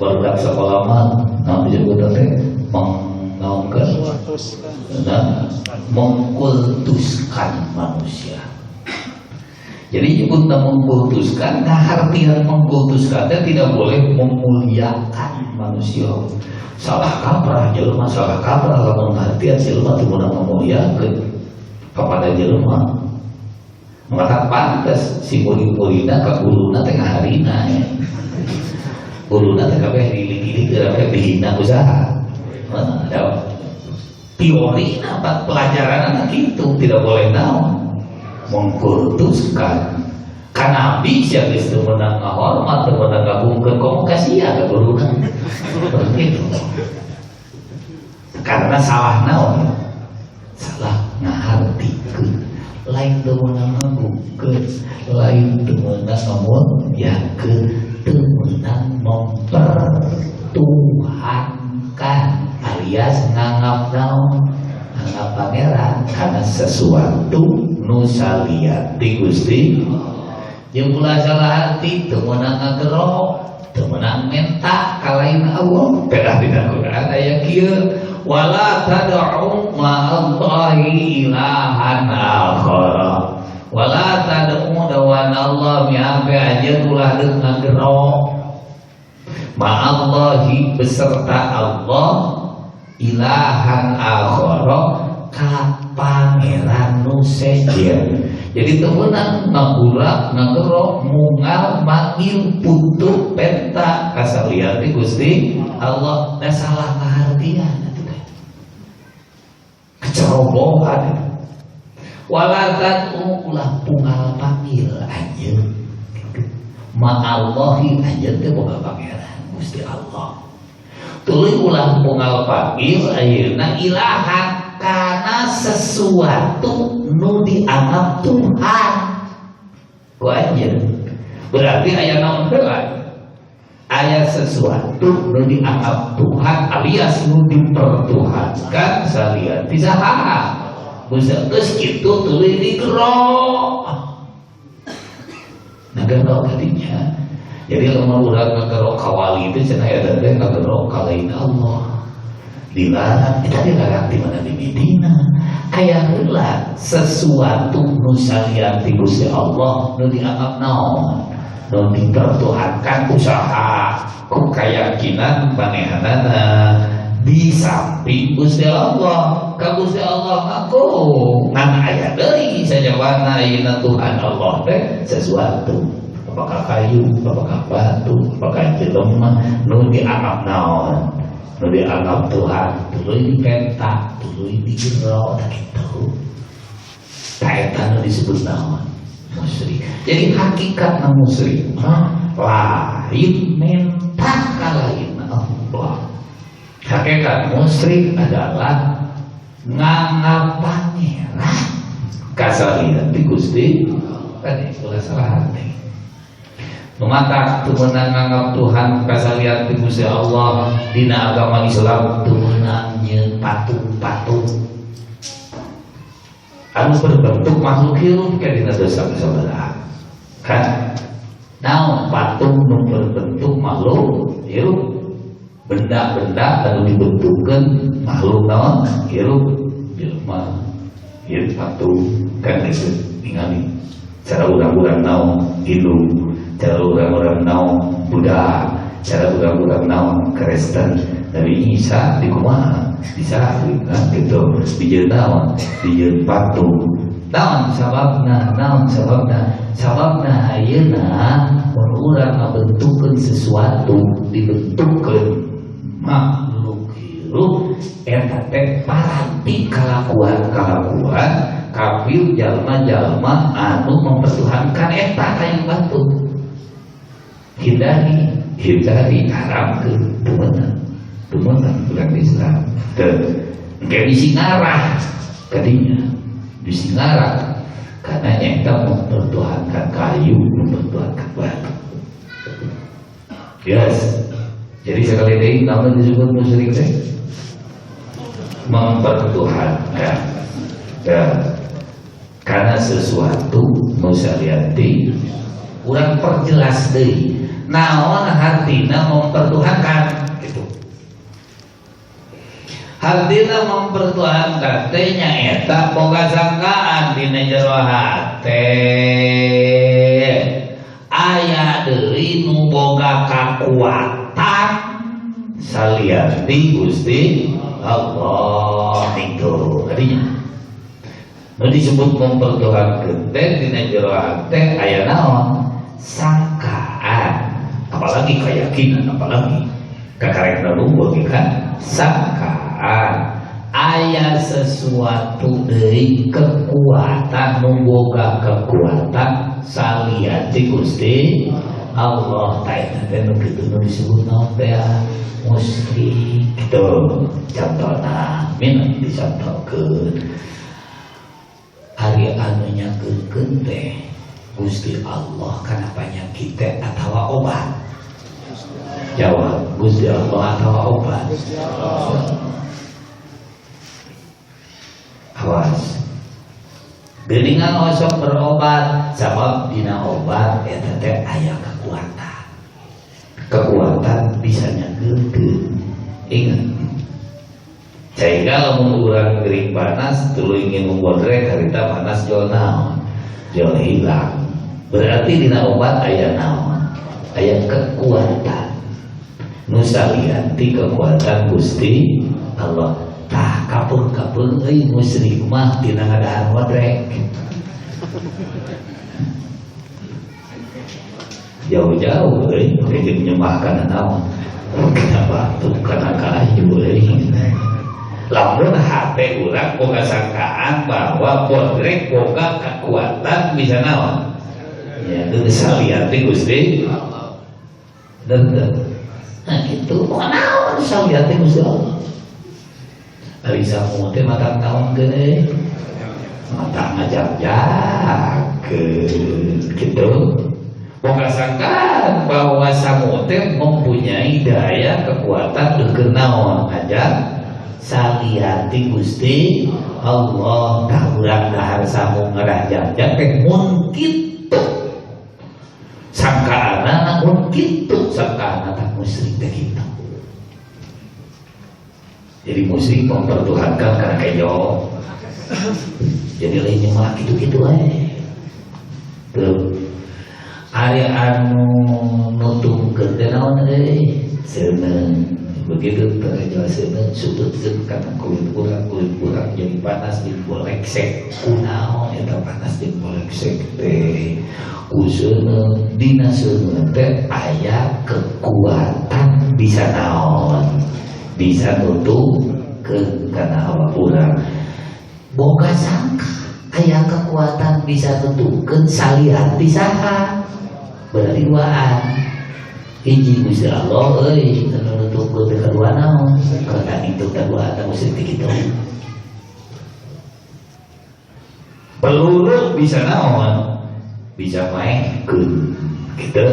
Speaker 1: barudak sekolah mah naon disebut teh mengkultuskan manusia. Jadi nyebut mengkultuskan, ngahartian mengkultuskan teh tidak boleh memuliakan manusia. Salah kaprah jelema, salah kaprah lamun ngartian jelema teu meunang memuliakeun kepada jelema. Maka pantes si murid-muridna ka guruna teh ngaharina ya. Guruna teh kabeh dilidik-lidik kabeh dihina usaha. Ada teori apa pelajaran gitu, tidak boleh naon mengkultuskan. Kan nabi sia geus teu meunang ngahormat, teu meunang ngagungkeun, komo kasihan ka guruna. Begitu. Karena salah naon? Salah ngahartikeun. Lain teu meunang ngagungkeun, lain teu meunang ngamuliakeun, teu meunang mempertuhankan alias nganggap naon? Nganggap pangeran karena sesuatu nu salian ti Gusti. Jeung ulah salah hati teu meunang ngagero, teu meunang menta ka lain Allah. Pedah dina Quran aya kieu, wala tad'u ma'allahi ilahan akhar. Wala tad'u dawan Allah miampe anjeun ulah deuk ngagero. Ma'allahi beserta Allah ilahan akhara ka pangeran nu sejen. Jadi temenan ngagura ngagero mungal manggil putu penta kasalian ti Gusti Allah. Nah salah ngahartian atuh teh. Kecerobohan. Walatan ulah pungal panggil anjeun. Ma'allahi anjeun teh boga pangeran Gusti Allah. Tuluy ulah pungal panggil ayeuna ilahan karena sesuatu nu dianggap Tuhan. Ku anjeun. Berarti aya naon heula? Aya sesuatu nu dianggap Tuhan alias nu dipertuhankan salian ti saha. Geus kitu tuluy digero. Ngagero tadinya. Jadi lamun urang ngagero ka wali teh cenah eta teh ngagero ka lain Allah. Dilarang, kita dilarang di mana di Medina. Kaya heula sesuatu nu salian ti Gusti Allah nu dianggap naon? Nu dipertuhankan usaha ku kayakinan manehanana di samping Gusti Allah. Ka Gusti Allah ngaku ngan aya deui sajawana ayeuna Tuhan Allah teh sesuatu. Apakah kayu, apakah batu, apakah jelema nu dianggap naon? Nu dianggap Tuhan, tuluy dipenta, tuluy digero, tak kitu. Ta eta nu disebut naon? Musyrik. Jadi hakikatna musyrik mah lain menta ka lain Allah. Hakikat musyrik adalah nganggap pangeran kasalian ti Gusti tadi ulah salah hati. Mematak teu meunang nganggap Tuhan kasalian ti Gusti Allah dina agama Islam teu meunang nyeun patung-patung anu berbentuk makhluk hirup ke dina dosa sabaraha. Kan naon patung nu berbentuk makhluk hirup, benda-benda anu dibentukkeun makhluk naon hirup, jelema hirup patung kan geus ningali cara urang-urang naon Hindu, cara urang-urang naon Buddha, cara urang-urang naon Kristen. Nabi Isa di kumaha disalib kan gitu, dijieun naon, dijieun patung. Naon sababna, naon sababna, sababna ayeuna mun urang ngabentukkeun sesuatu dibentukkeun makhluk hirup eta teh paranti kalakuan-kalakuan kafir jalma-jalma anu mempertuhankan eta kayu batu. Hindari, hindari haramkeun teu meunang. Teu meunang urang Islam. Teu engke bisi ngarah tadinya, bisi ngarah karena nyata mempertuhankan kayu, mempertuhankan batu. Yes. Jadi sekali lagi nama disebut musyrik teh mempertuhankan. Ya. Karena sesuatu musalianti urang perjelas deui naon hartina mempertuhankan gitu. Hartina mempertuhankan teh nyaeta boga sangkaan dina jero hate aya deui nu boga kakuatan salian ti Gusti Allah itu tadinya. Nu disebut mempertuhankeun teh dina jero hate aya naon? Sangkaan, apalagi keyakinan, apalagi kakarekna lumbung kan sangkaan aya sesuatu deui kekuatan nu boga kekuatan salian ti Gusti Allah. Ta eta teh nu kitu nu disebut naon teh musyrik kitu. Contohna min dicontohkeun ari anu nyakeulkeun teh Gusti Allah kana panyakit teh atawa obat? Jawab, Gusti Allah atawa obat? Awas. Geuningan osok berobat sabab dina obat eta teh aya kekuatan. Kekuatan bisa nyakeulkeun. Ingat. Sehingga lamun urang gering panas tuluy nginum bodrek harita panas jol naon? Jol hilang. Berarti dina obat aya naon? Aya kekuatan. Nu salianti kekuatan Gusti Allah. Tah kapeung-kapeung euy musyrik mah tina ngadahar bodrek. Jauh-jauh euy jeung nyembah kana naon? Kana batu, kana kayu euy. Lamun hate urang boga sangkaan bahwa bodrek boga kekuatan bisa naon? Ya, itu salianti Gusti Allah. Nah gitu, bukan naon salianti Gusti Allah. Ari samu teh mata naon geuning? Mata ngajak-jakeun gitu. Boga sangkaan bahwa samu teh mempunyai daya kekuatan deukeun naon ngajak salianti Gusti Allah. Tah urang dahar samu ngarajak-jak teh mun kitu. Sangkaana mun kitu, sangkaana tah musyrik teh kitu. Jadi musyrik mempertuhankan karena kejo. Jadi lainnya malah gitu-gitu aja. Tuh. Ari anu nutungkeun teh naon euy? Seuneu. Begitu kejo seuneu sututkeun kana kulit urang jadi panas jeung boleksek. Kunaon eta panas jeung boleksek teh? Ku seuneu dina seuneu teh aya kekuatan bisa naon? Bisa nutungkeun kana awak urang. Boga sangka aya kekuatan bisa nutungkeun salian ti saha? Berarti duaan. Hiji Gusti Allah euy anu nutungkeun teh kadua naon? Karena itu kadua eta musyrik teh kitu. Peluru bisa naon? Bisa maenkeun gitu.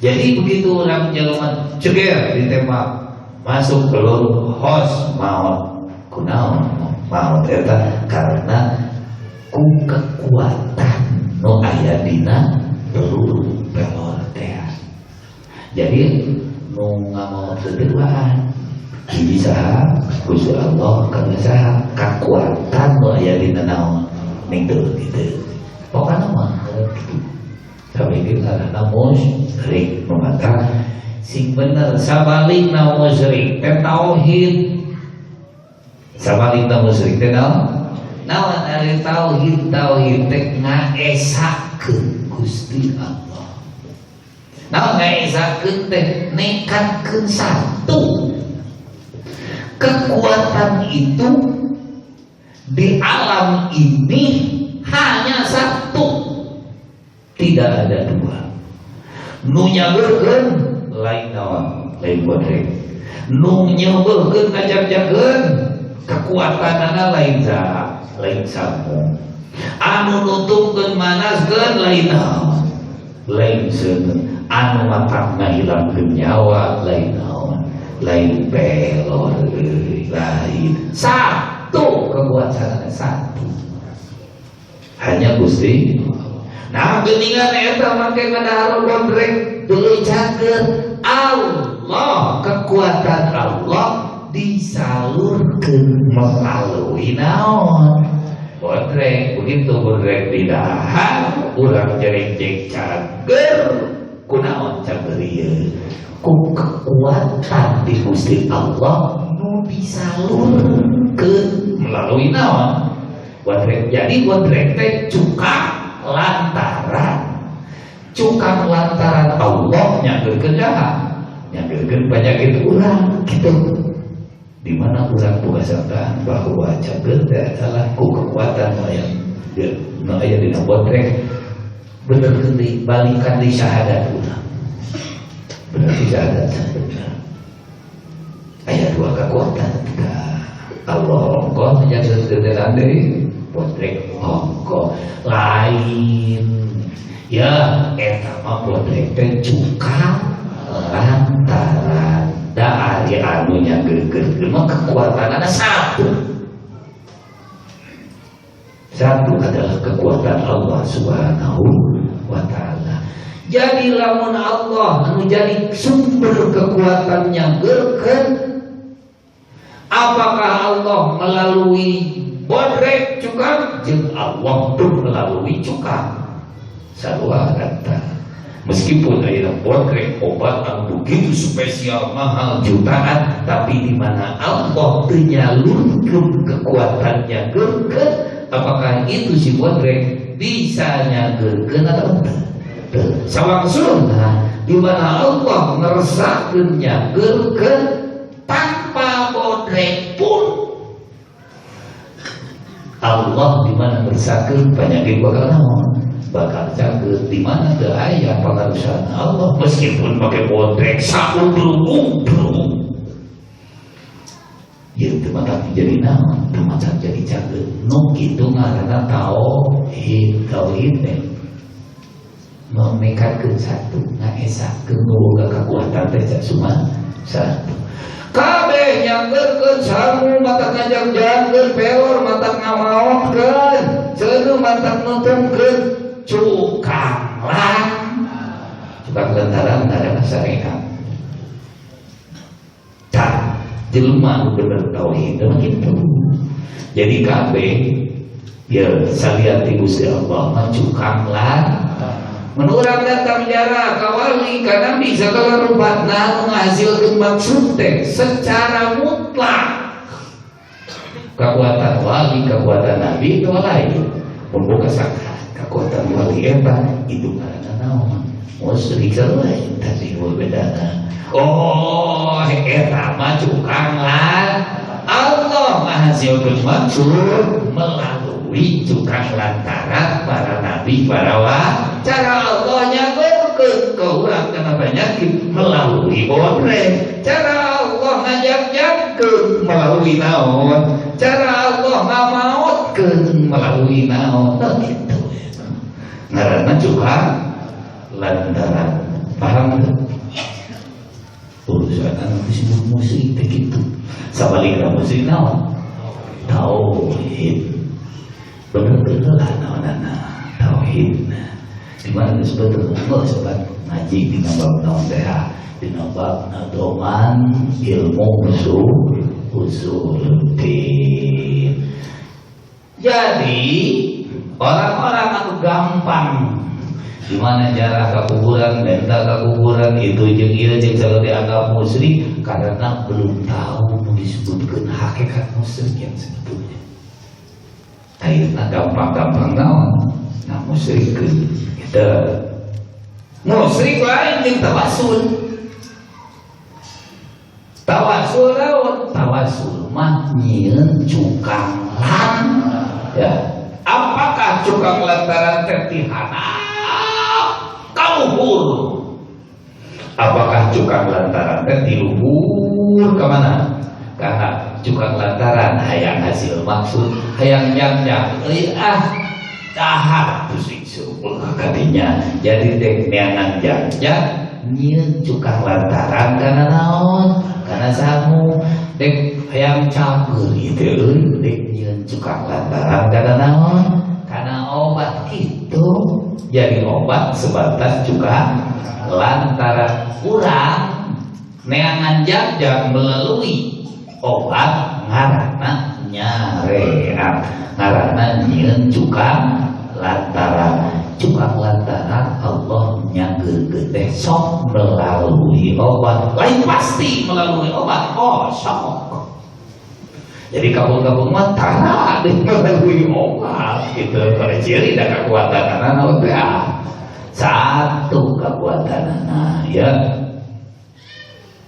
Speaker 1: Jadi begitu orang jelema ceger ditembak masuk peluru hos maot kunaon maot eta karena ku kekuatan nu aya dina peluru pelor teh. Jadi nu ngamaot teh duaan hiji saha Gusti Allah kana saha kekuatan nu aya dina naon ning teu kitu. Pokokna mah kitu. Sampai karena musyrik memantah sing bener sabalikna musyrik teh tauhid. Sabalikna musyrik teh naon? Naon ari tauhid? Tauhid teh ngaesakeun Gusti Allah. Naon ngaesakeun teh nekatkeun satu kekuatan itu di alam ini hanya satu, tidak ada dua. Nu nyageurkeun lain naon, lain bodrek. Nu nyeubeuhkeun ngajak-jakeun kekuatanana lain saha, lain samu. Anu nutungkeun manaskeun lain naon, lain seuneu. Anu matak ngahilangkeun nyawa lain naon, lain pelor euy, lain. Satu kekuatanana satu. Hanya Gusti. Nah geuningan eta make ngadahar bodrek deuleu cager Allah, kekuatan Allah disalurkeun melalui naon? Bodrek. Begitu bodrek didahar urang jerengjeng cager kunaon cager ieu? Ku kekuatan di Gusti Allah nu disalurkeun melalui naon? Bodrek. Jadi bodrek teh cukak lantaran, cukak lantaran Allah nyageurkeun jahat, nyageurkeun penyakit urang gitu. Di mana urang boga sangkaan bahwa cager teh adalah ku kekuatan nu aya dina bodrek bener deui balikan deui syahadat urang. Berarti syahadat bener. Aya dua kekuatan. Allah ongkoh nyageurkeun deui bodrek ongkoh lain. Ya eta mah bodrek teh cukak lantaran da ari anu nyageurkeun mah kekuatanana satu. Satu adalah kekuatan Allah Subhanahu wa taala. Jadi lamun Allah anu jadi sumber kekuatan nyageurkeun, apakah Allah melalui bodrek cukang jeung Allah pun melalui cukang sarua kata. Meskipun ayeuna bodrek obat anu begitu spesial mahal jutaan, tapi di mana Allah teu nyalurkeun kekuatannya geurkeun, apakah itu si bodrek bisa nyageurkeun atau teu? Sawangsulna di mana Allah ngersakeun nyageurkeun tanpa bodrek pun Allah di mana ngersakeun penyakit bakal naon? Bakal cager. Di mana teu aya pangarusan Allah meskipun pakai bodrek saudrung-udrung. Ieu teu matak jadi naon? Teu matak jadi cager. Nu kitu ngaranna tauhid. Tauhid teh memekatkeun satu, ngaesakeun nu boga kakuatan teh cuma satu. Kabeh nyageurkeun sangu matak ngajang-jangkeun pelor matak ngamaotkeun seuneu matak nutungkeun cukang lan cukang lantaran ngaranna syariat. Tah jelema nu bener tauhid mah kitu. Jadi kabeh ya salian ti Gusti Allah mah cukang lan. Mun urang datang jarah ka wali ka nabi segala rupa nah menghasilkeun maksud teh secara mutlak. Kekuatan wali, kekuatan nabi itu lain. Mun boga kekuatan wali eta itu ngaranna naon? Musyrik sarua tadi bedana. Oh, eta mah cukang lan Allah menghasilkeun maksud melalui cukang lantaran para nabi, para wali. Cara Allah nyageurkeun ka urang kana penyakit melalui bodrek. Cara Allah ngajak-jagkeun melalui naon? Cara Allah ngamaotkeun melalui naon? Nah, gitu. Ngaranna cukang lantaran. Paham teu? Urusan anu disebut musyrik teh kitu. Sabalikna musyrik naon? Tauhid. Bener-bener lah naonana tauhid. Di mana geus bener geus sobat ngaji dina bab naon teh dina bab nadoman ilmu usuluddin. Jadi orang-orang anu gampang di mana jarah ke kuburan, minta ke kuburan itu jeung ieu jeung sagala dianggap musyrik karena belum tahu mau disebutkeun hakikat musyrik yang sebetulnya. Ayeuna gampang-gampang naon? Nah musyrikeun gitu. Musyrik lain jeung tawasul. Tawasul naon? Tawasul mah nyieun cukang lan. Ya. Apakah cukang lantaran teh ti handap ka luhur? Apakah cukang lantaran teh ti luhur ka mana? Karena cukang lantaran hayang hasil maksud, hayang nyang-nyang euy ah dahar pusing seueuh kadinya. Jadi dek neangan jang-jang nyieun cukang lantaran kana naon? Kana sangu. Dek hayang cager gitu euy, dek nyieun cukang lantaran kana naon? Kana obat gitu. Jadi obat sebatas cukang lantaran urang neangan jang-jang melalui obat ngaranna nyareat, ngaranna nyieun cukang lantaran. Cukang lantaran Allah nyageurkeun teh sok melalui obat, lain pasti melalui obat. Oh sok. Jadi kabung-kabung mah tara deh melalui obat gitu. Pada ciri da kekuatan naon teh satu kekuatanana ya.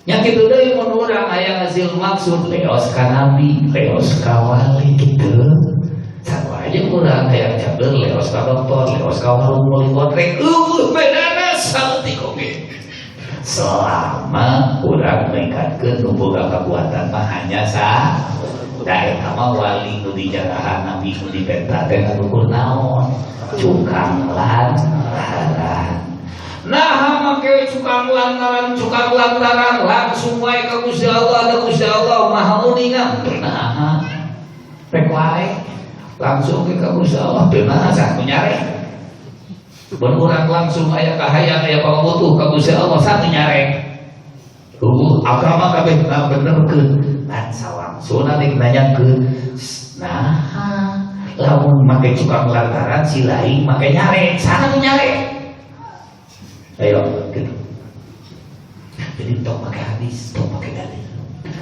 Speaker 1: Yang kitu deui mun urang aya hasil maksud leos ka nabi, leos ka wali gitu. Sarua aja urang hayang cager leos ka dokter, leos ka warung meuli bodrek, eueuh bedana saeutik oge. Selama urang ningkatkeun nu boga kakuatan mah hanya sa da eta mah wali nu dijarahan nabi nu dipenta teh ngukur naon? Cukang lantaran. Nah, make cukang lantaran langsung wae ka Gusti Allah, da Gusti Allah Maha Uninga. Nah, pek wae langsung ke ka Gusti Allah, teu naha satu nyarek. Mun urang langsung aya kahayang aya pangabutuh ka Gusti Allah satu nyarek. Agama kabeh nah benerkeun lan sawangsuna nek nanyakeun. Nah, lamun make cukang lantaran si lain make nyarek, sana nyarek. Ayo gitu. Jadi tong make hadis, tong make dalil.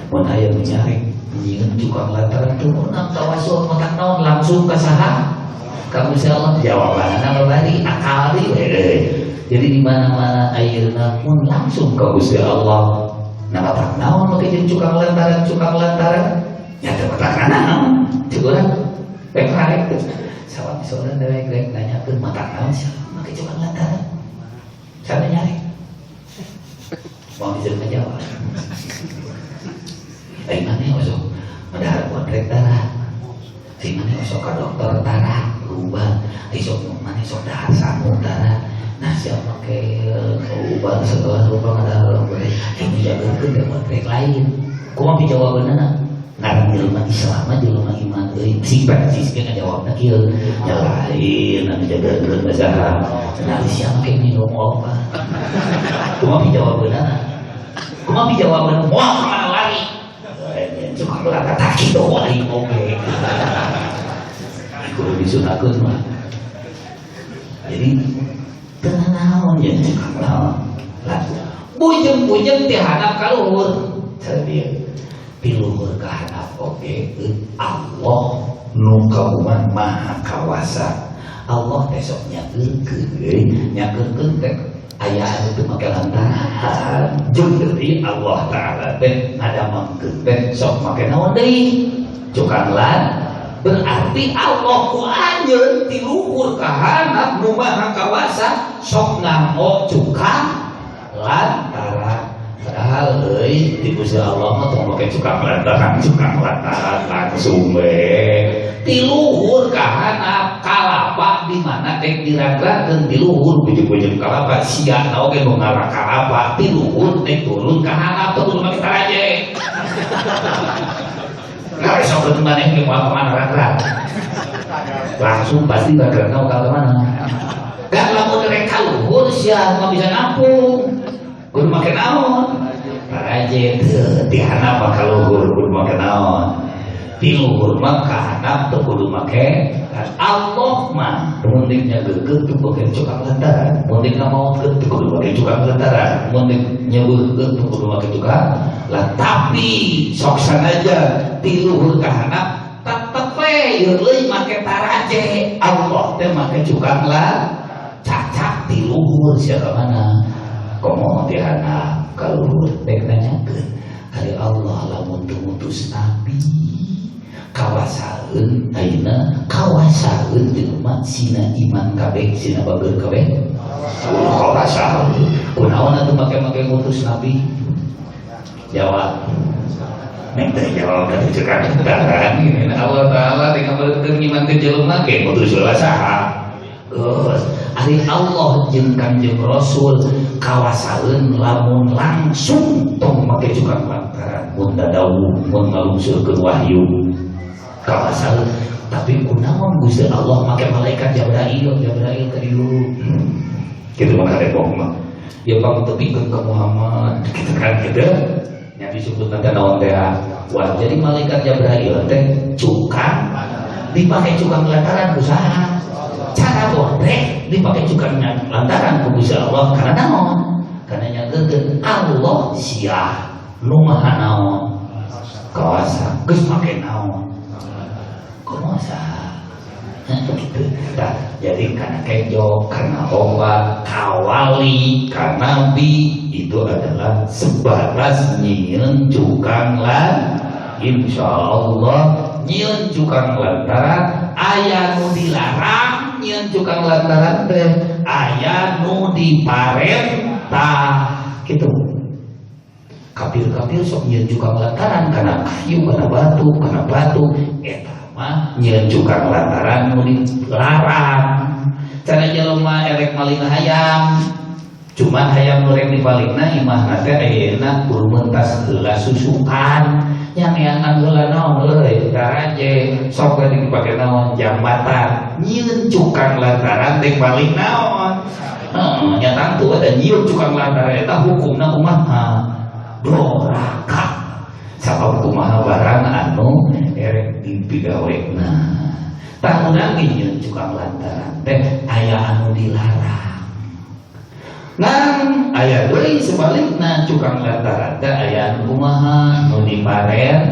Speaker 1: Mun aya nu nyarek nyieun cukang lantaran teu meunang tawasul matak naon langsung ka saha? Ka Gusti Allah. Jawabanna babari akal deui we. Jadi di mana-mana ayeuna mun langsung ka Gusti Allah. Nah matak naon make jeung cukang lantaran nya teu matak naon. Cek urang rek rek sawat soalna rek rek nanyakeun matak naon sia make cukang lantaran. Sana nyari. Mau bisa ngejawab. Ai maneh osok madahar bodrek tara. Ai maneh osok ka dokter tara berobat. Ai sok maneh sok dahar sangu tara. Nah siapa make obat segala rupa ngadahar bodrek. Ai mijageurkeun teh bodrek lain. Kumaha pijawabanna? Ngaran jelema Islam mah jelema iman euy. Sing persis ge ngajawabna kieu. Nya lain anu jageurkeun ka saha. Nah sia make minum obat. Kumaha pijawabanna? Kumaha pijawabanna? Moal kemana lari? Cukang lantaran tak kitu aing oge. Kudu disunahkeun mah. Jadi teu naon ya cukang naon. Lah bujeng-bujeng ti handap ka luhur. Cenah ti luhur ka handap oge Allah nu kagungan maha kawasa. Allah teh sok nyakeurkeun euy, nyakeurkeun teh aya anu teu make lantaran. Jeung deui Allah Ta'ala teh ngadamangkeun teh sok make naon deui? Cukang lan berarti Allah ku anjeun ti luhur ka handap nu maha kawasa sok nganggo cukang lantaran. Padahal euy ti Gusti Allah mah tong make cukang lantaran langsung we. Ti luhur ka handap kalapa di mana teh diragrakeun ti luhur bujug-bujug kalapa sia oge nu ngara kalapa ti luhur teh turun ka handap teh kudu make taraje. Nah, sok ketemu maneh ge moal ka mana ragrag. Langsung pasti ragragna ka mana? Dan lamun rek ka luhur sia mah bisa nampung. Kudu make naon? Taraje teu ti handap ka luhur kudu make naon? Ti luhur mah ka handap teu kudu make. Allah mah mun deuk nyageurkeun teu make cukang lantaran, mun deuk ngamaotkeun teu kudu make cukang lantaran, mun deuk nyeubeurkeun teu kudu make cukang lah. Tapi sok sanajan ti luhur ka handap tetep we ieu leuy make taraje. Allah teh make cukang lah cacak ti luhur sia ka mana? Komo ti handap ka luhur teh nanyakeun ari Allah lamun teu ngutus nabi kawasaeun ayeuna kawasaeun jelema sina iman kabeh sina bager kabeh kawasaeun kunaon atuh make-make ngutus nabi jawab nek teh jawab da cekak kan ini Allah Ta'ala dikabarkeun ngimankeun jelema ge ngutus heula saha geus ari Allah jeung Kanjeng Rasul kawasaeun lamun langsung tong make cukang lantaran mun dadawuh mun ngalungsurkeun wahyu kawasaeun. Tapi kunaon Gusti Allah make malaikat Jibril Jibril ka dieu kitu mah karepok mah ya pang tepikeun ka Muhammad kitu kan kitu nya disebutna teh naon teh wah jadi malaikat Jibril teh cukang dipake cukang lantaran ku saha cara bodrek dipake cukang lantaran ku Gusti Allah karena naon karena nyageurkeun Allah sia nu maha naon kawasa geus make naon kumaha gitu. Nah, jadi karena kejo, karena obat, kawali, karena nabi itu adalah sebatas nyieun cukang lan insya Allah nyieun cukang lantaran aya nu dilarang nyieun cukang lantaran teh aya nu diparentah gitu. Kafir-kafir sok nyieun cukang lantaran karena kayu, karena batu eta mah nyieun cukang lantaran nu dilarang. Cara jelema erek maling hayam cuman hayam nu rek dipalingna imahna teh ayeuna kudu mentas heula susukan nya neangan heula naon euy taraje sok we dipake naon jambatan nyieun cukang lantaran rek maling naon heeh nya tangtu eta nyieun cukang lantaran eta hukumna kumaha doraka sabab kumaha barang anu erek dipigawena tah urang nyieun cukang lantaran teh aya anu dilarang. Ngan aya deui sebalikna cukang lantaran teh aya anu kumaha nu diparen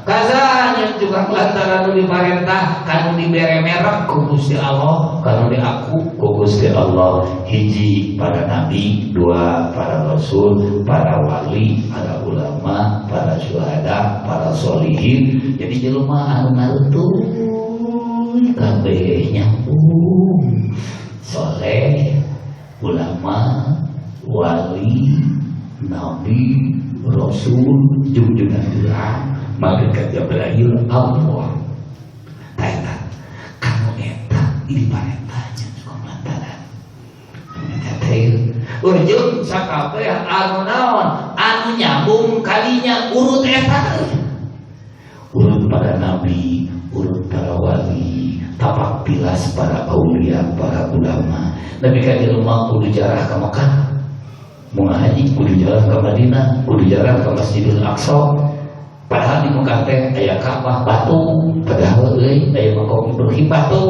Speaker 1: kaza nya cukang lantaran nu diparentah kanu dibere merek ku Gusti Allah, kanu diaku ku Gusti Allah. Hiji para nabi, dua para rasul, para wali, para ulama, para syuhada, para solihin. Jadi jelema anu ngarutuy kabeh nyambung soleh, ulama, wali, nabi, rasul, junjungan urang, malaikat Jibril, Allah. Eta kanu eta diparentahnya suka lantaran. Eta teh ujung sakabeh anu naon anu nyambung kalinya urut eta. Urut para nabi, urut para wali, tapak tilas para aulia, para ulama. Nabi ka jelema kudu jarah ka Mekah, mau haji kudu jarah ka Madinah, kudu jarah ka Masjidil Aqsa. Padahal di Mekah teh aya Ka'bah batu, padahal euy aya maqam Ibrahim batu,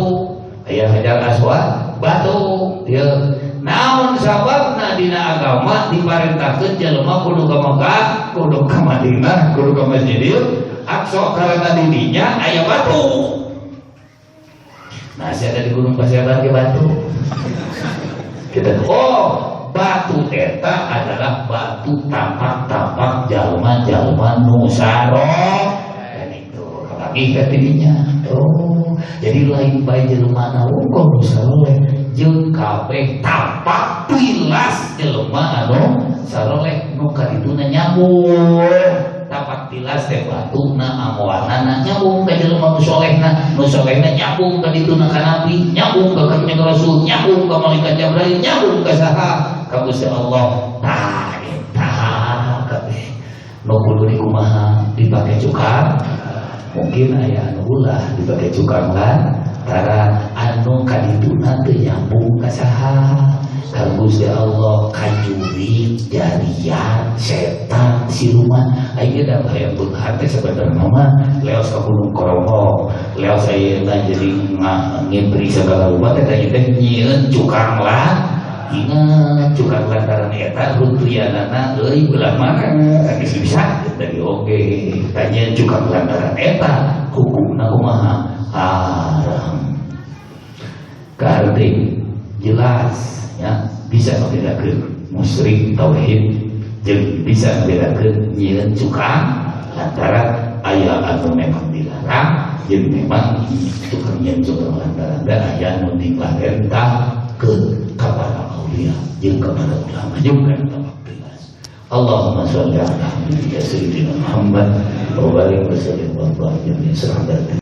Speaker 1: aya Hajar Aswad batu. Ieu naon sababna dina agama diparentahkeun jelema kudu ka Mekah, kudu ka Madinah, kudu ka Masjidil Aqsa karena didinya aya batu. Nah, saya ada di Gunung Paseban ke batu. Kita oh, batu eta adalah batu tapak-tapak jalma-jalma nu sarok. Dan itu lagi ka tidinya. Oh, jadi lain bae jelema na wungkul nu saroleh jeung kabeh tapak tilas jelema anu saroleh nu kadituna nyambung. Tapak tilas teh batuna amoanana nyambung ka jelema nu solehna, nu solehna nyambung ka dituna ka nabi, nyambung ka kanjeng rasul, nyambung ka malaikat Jibril, nyambung ka saha? Ka Gusti Allah. Tah eta kabeh nu kudu dikumaha dipake cukang. Mungkin aya anu ulah dipake cukang lantaran anu kadituna teu nyambung ka saha? Ka Gusti Allah, kajurig, jarian, setan, siluman. Ayeuna da hayang beunghar teh sabenerna mah leos ka Gunung Korongong, leos ayeuna jadi ngibri segala rupa teh teh nyieun cukang lah. Ingat cukang lantaran eta runtuyanana euy belah mana geus bisa tadi oge tanya cukang lantaran eta hukumna kumaha haram. Kaharti jelas ya, bisa membedakan musyrik tauhid jeung bisa membedakan nyieun cukang lantaran aya anu memang dilarang jeung memang tukang nyieun cukang lantaran da aya anu diparentahkeun ka para aulia jeung ka para ulama jeung ka tapak tilas. Allahumma sholli ala sayyidina Muhammad wa barik wa sallim wa barik.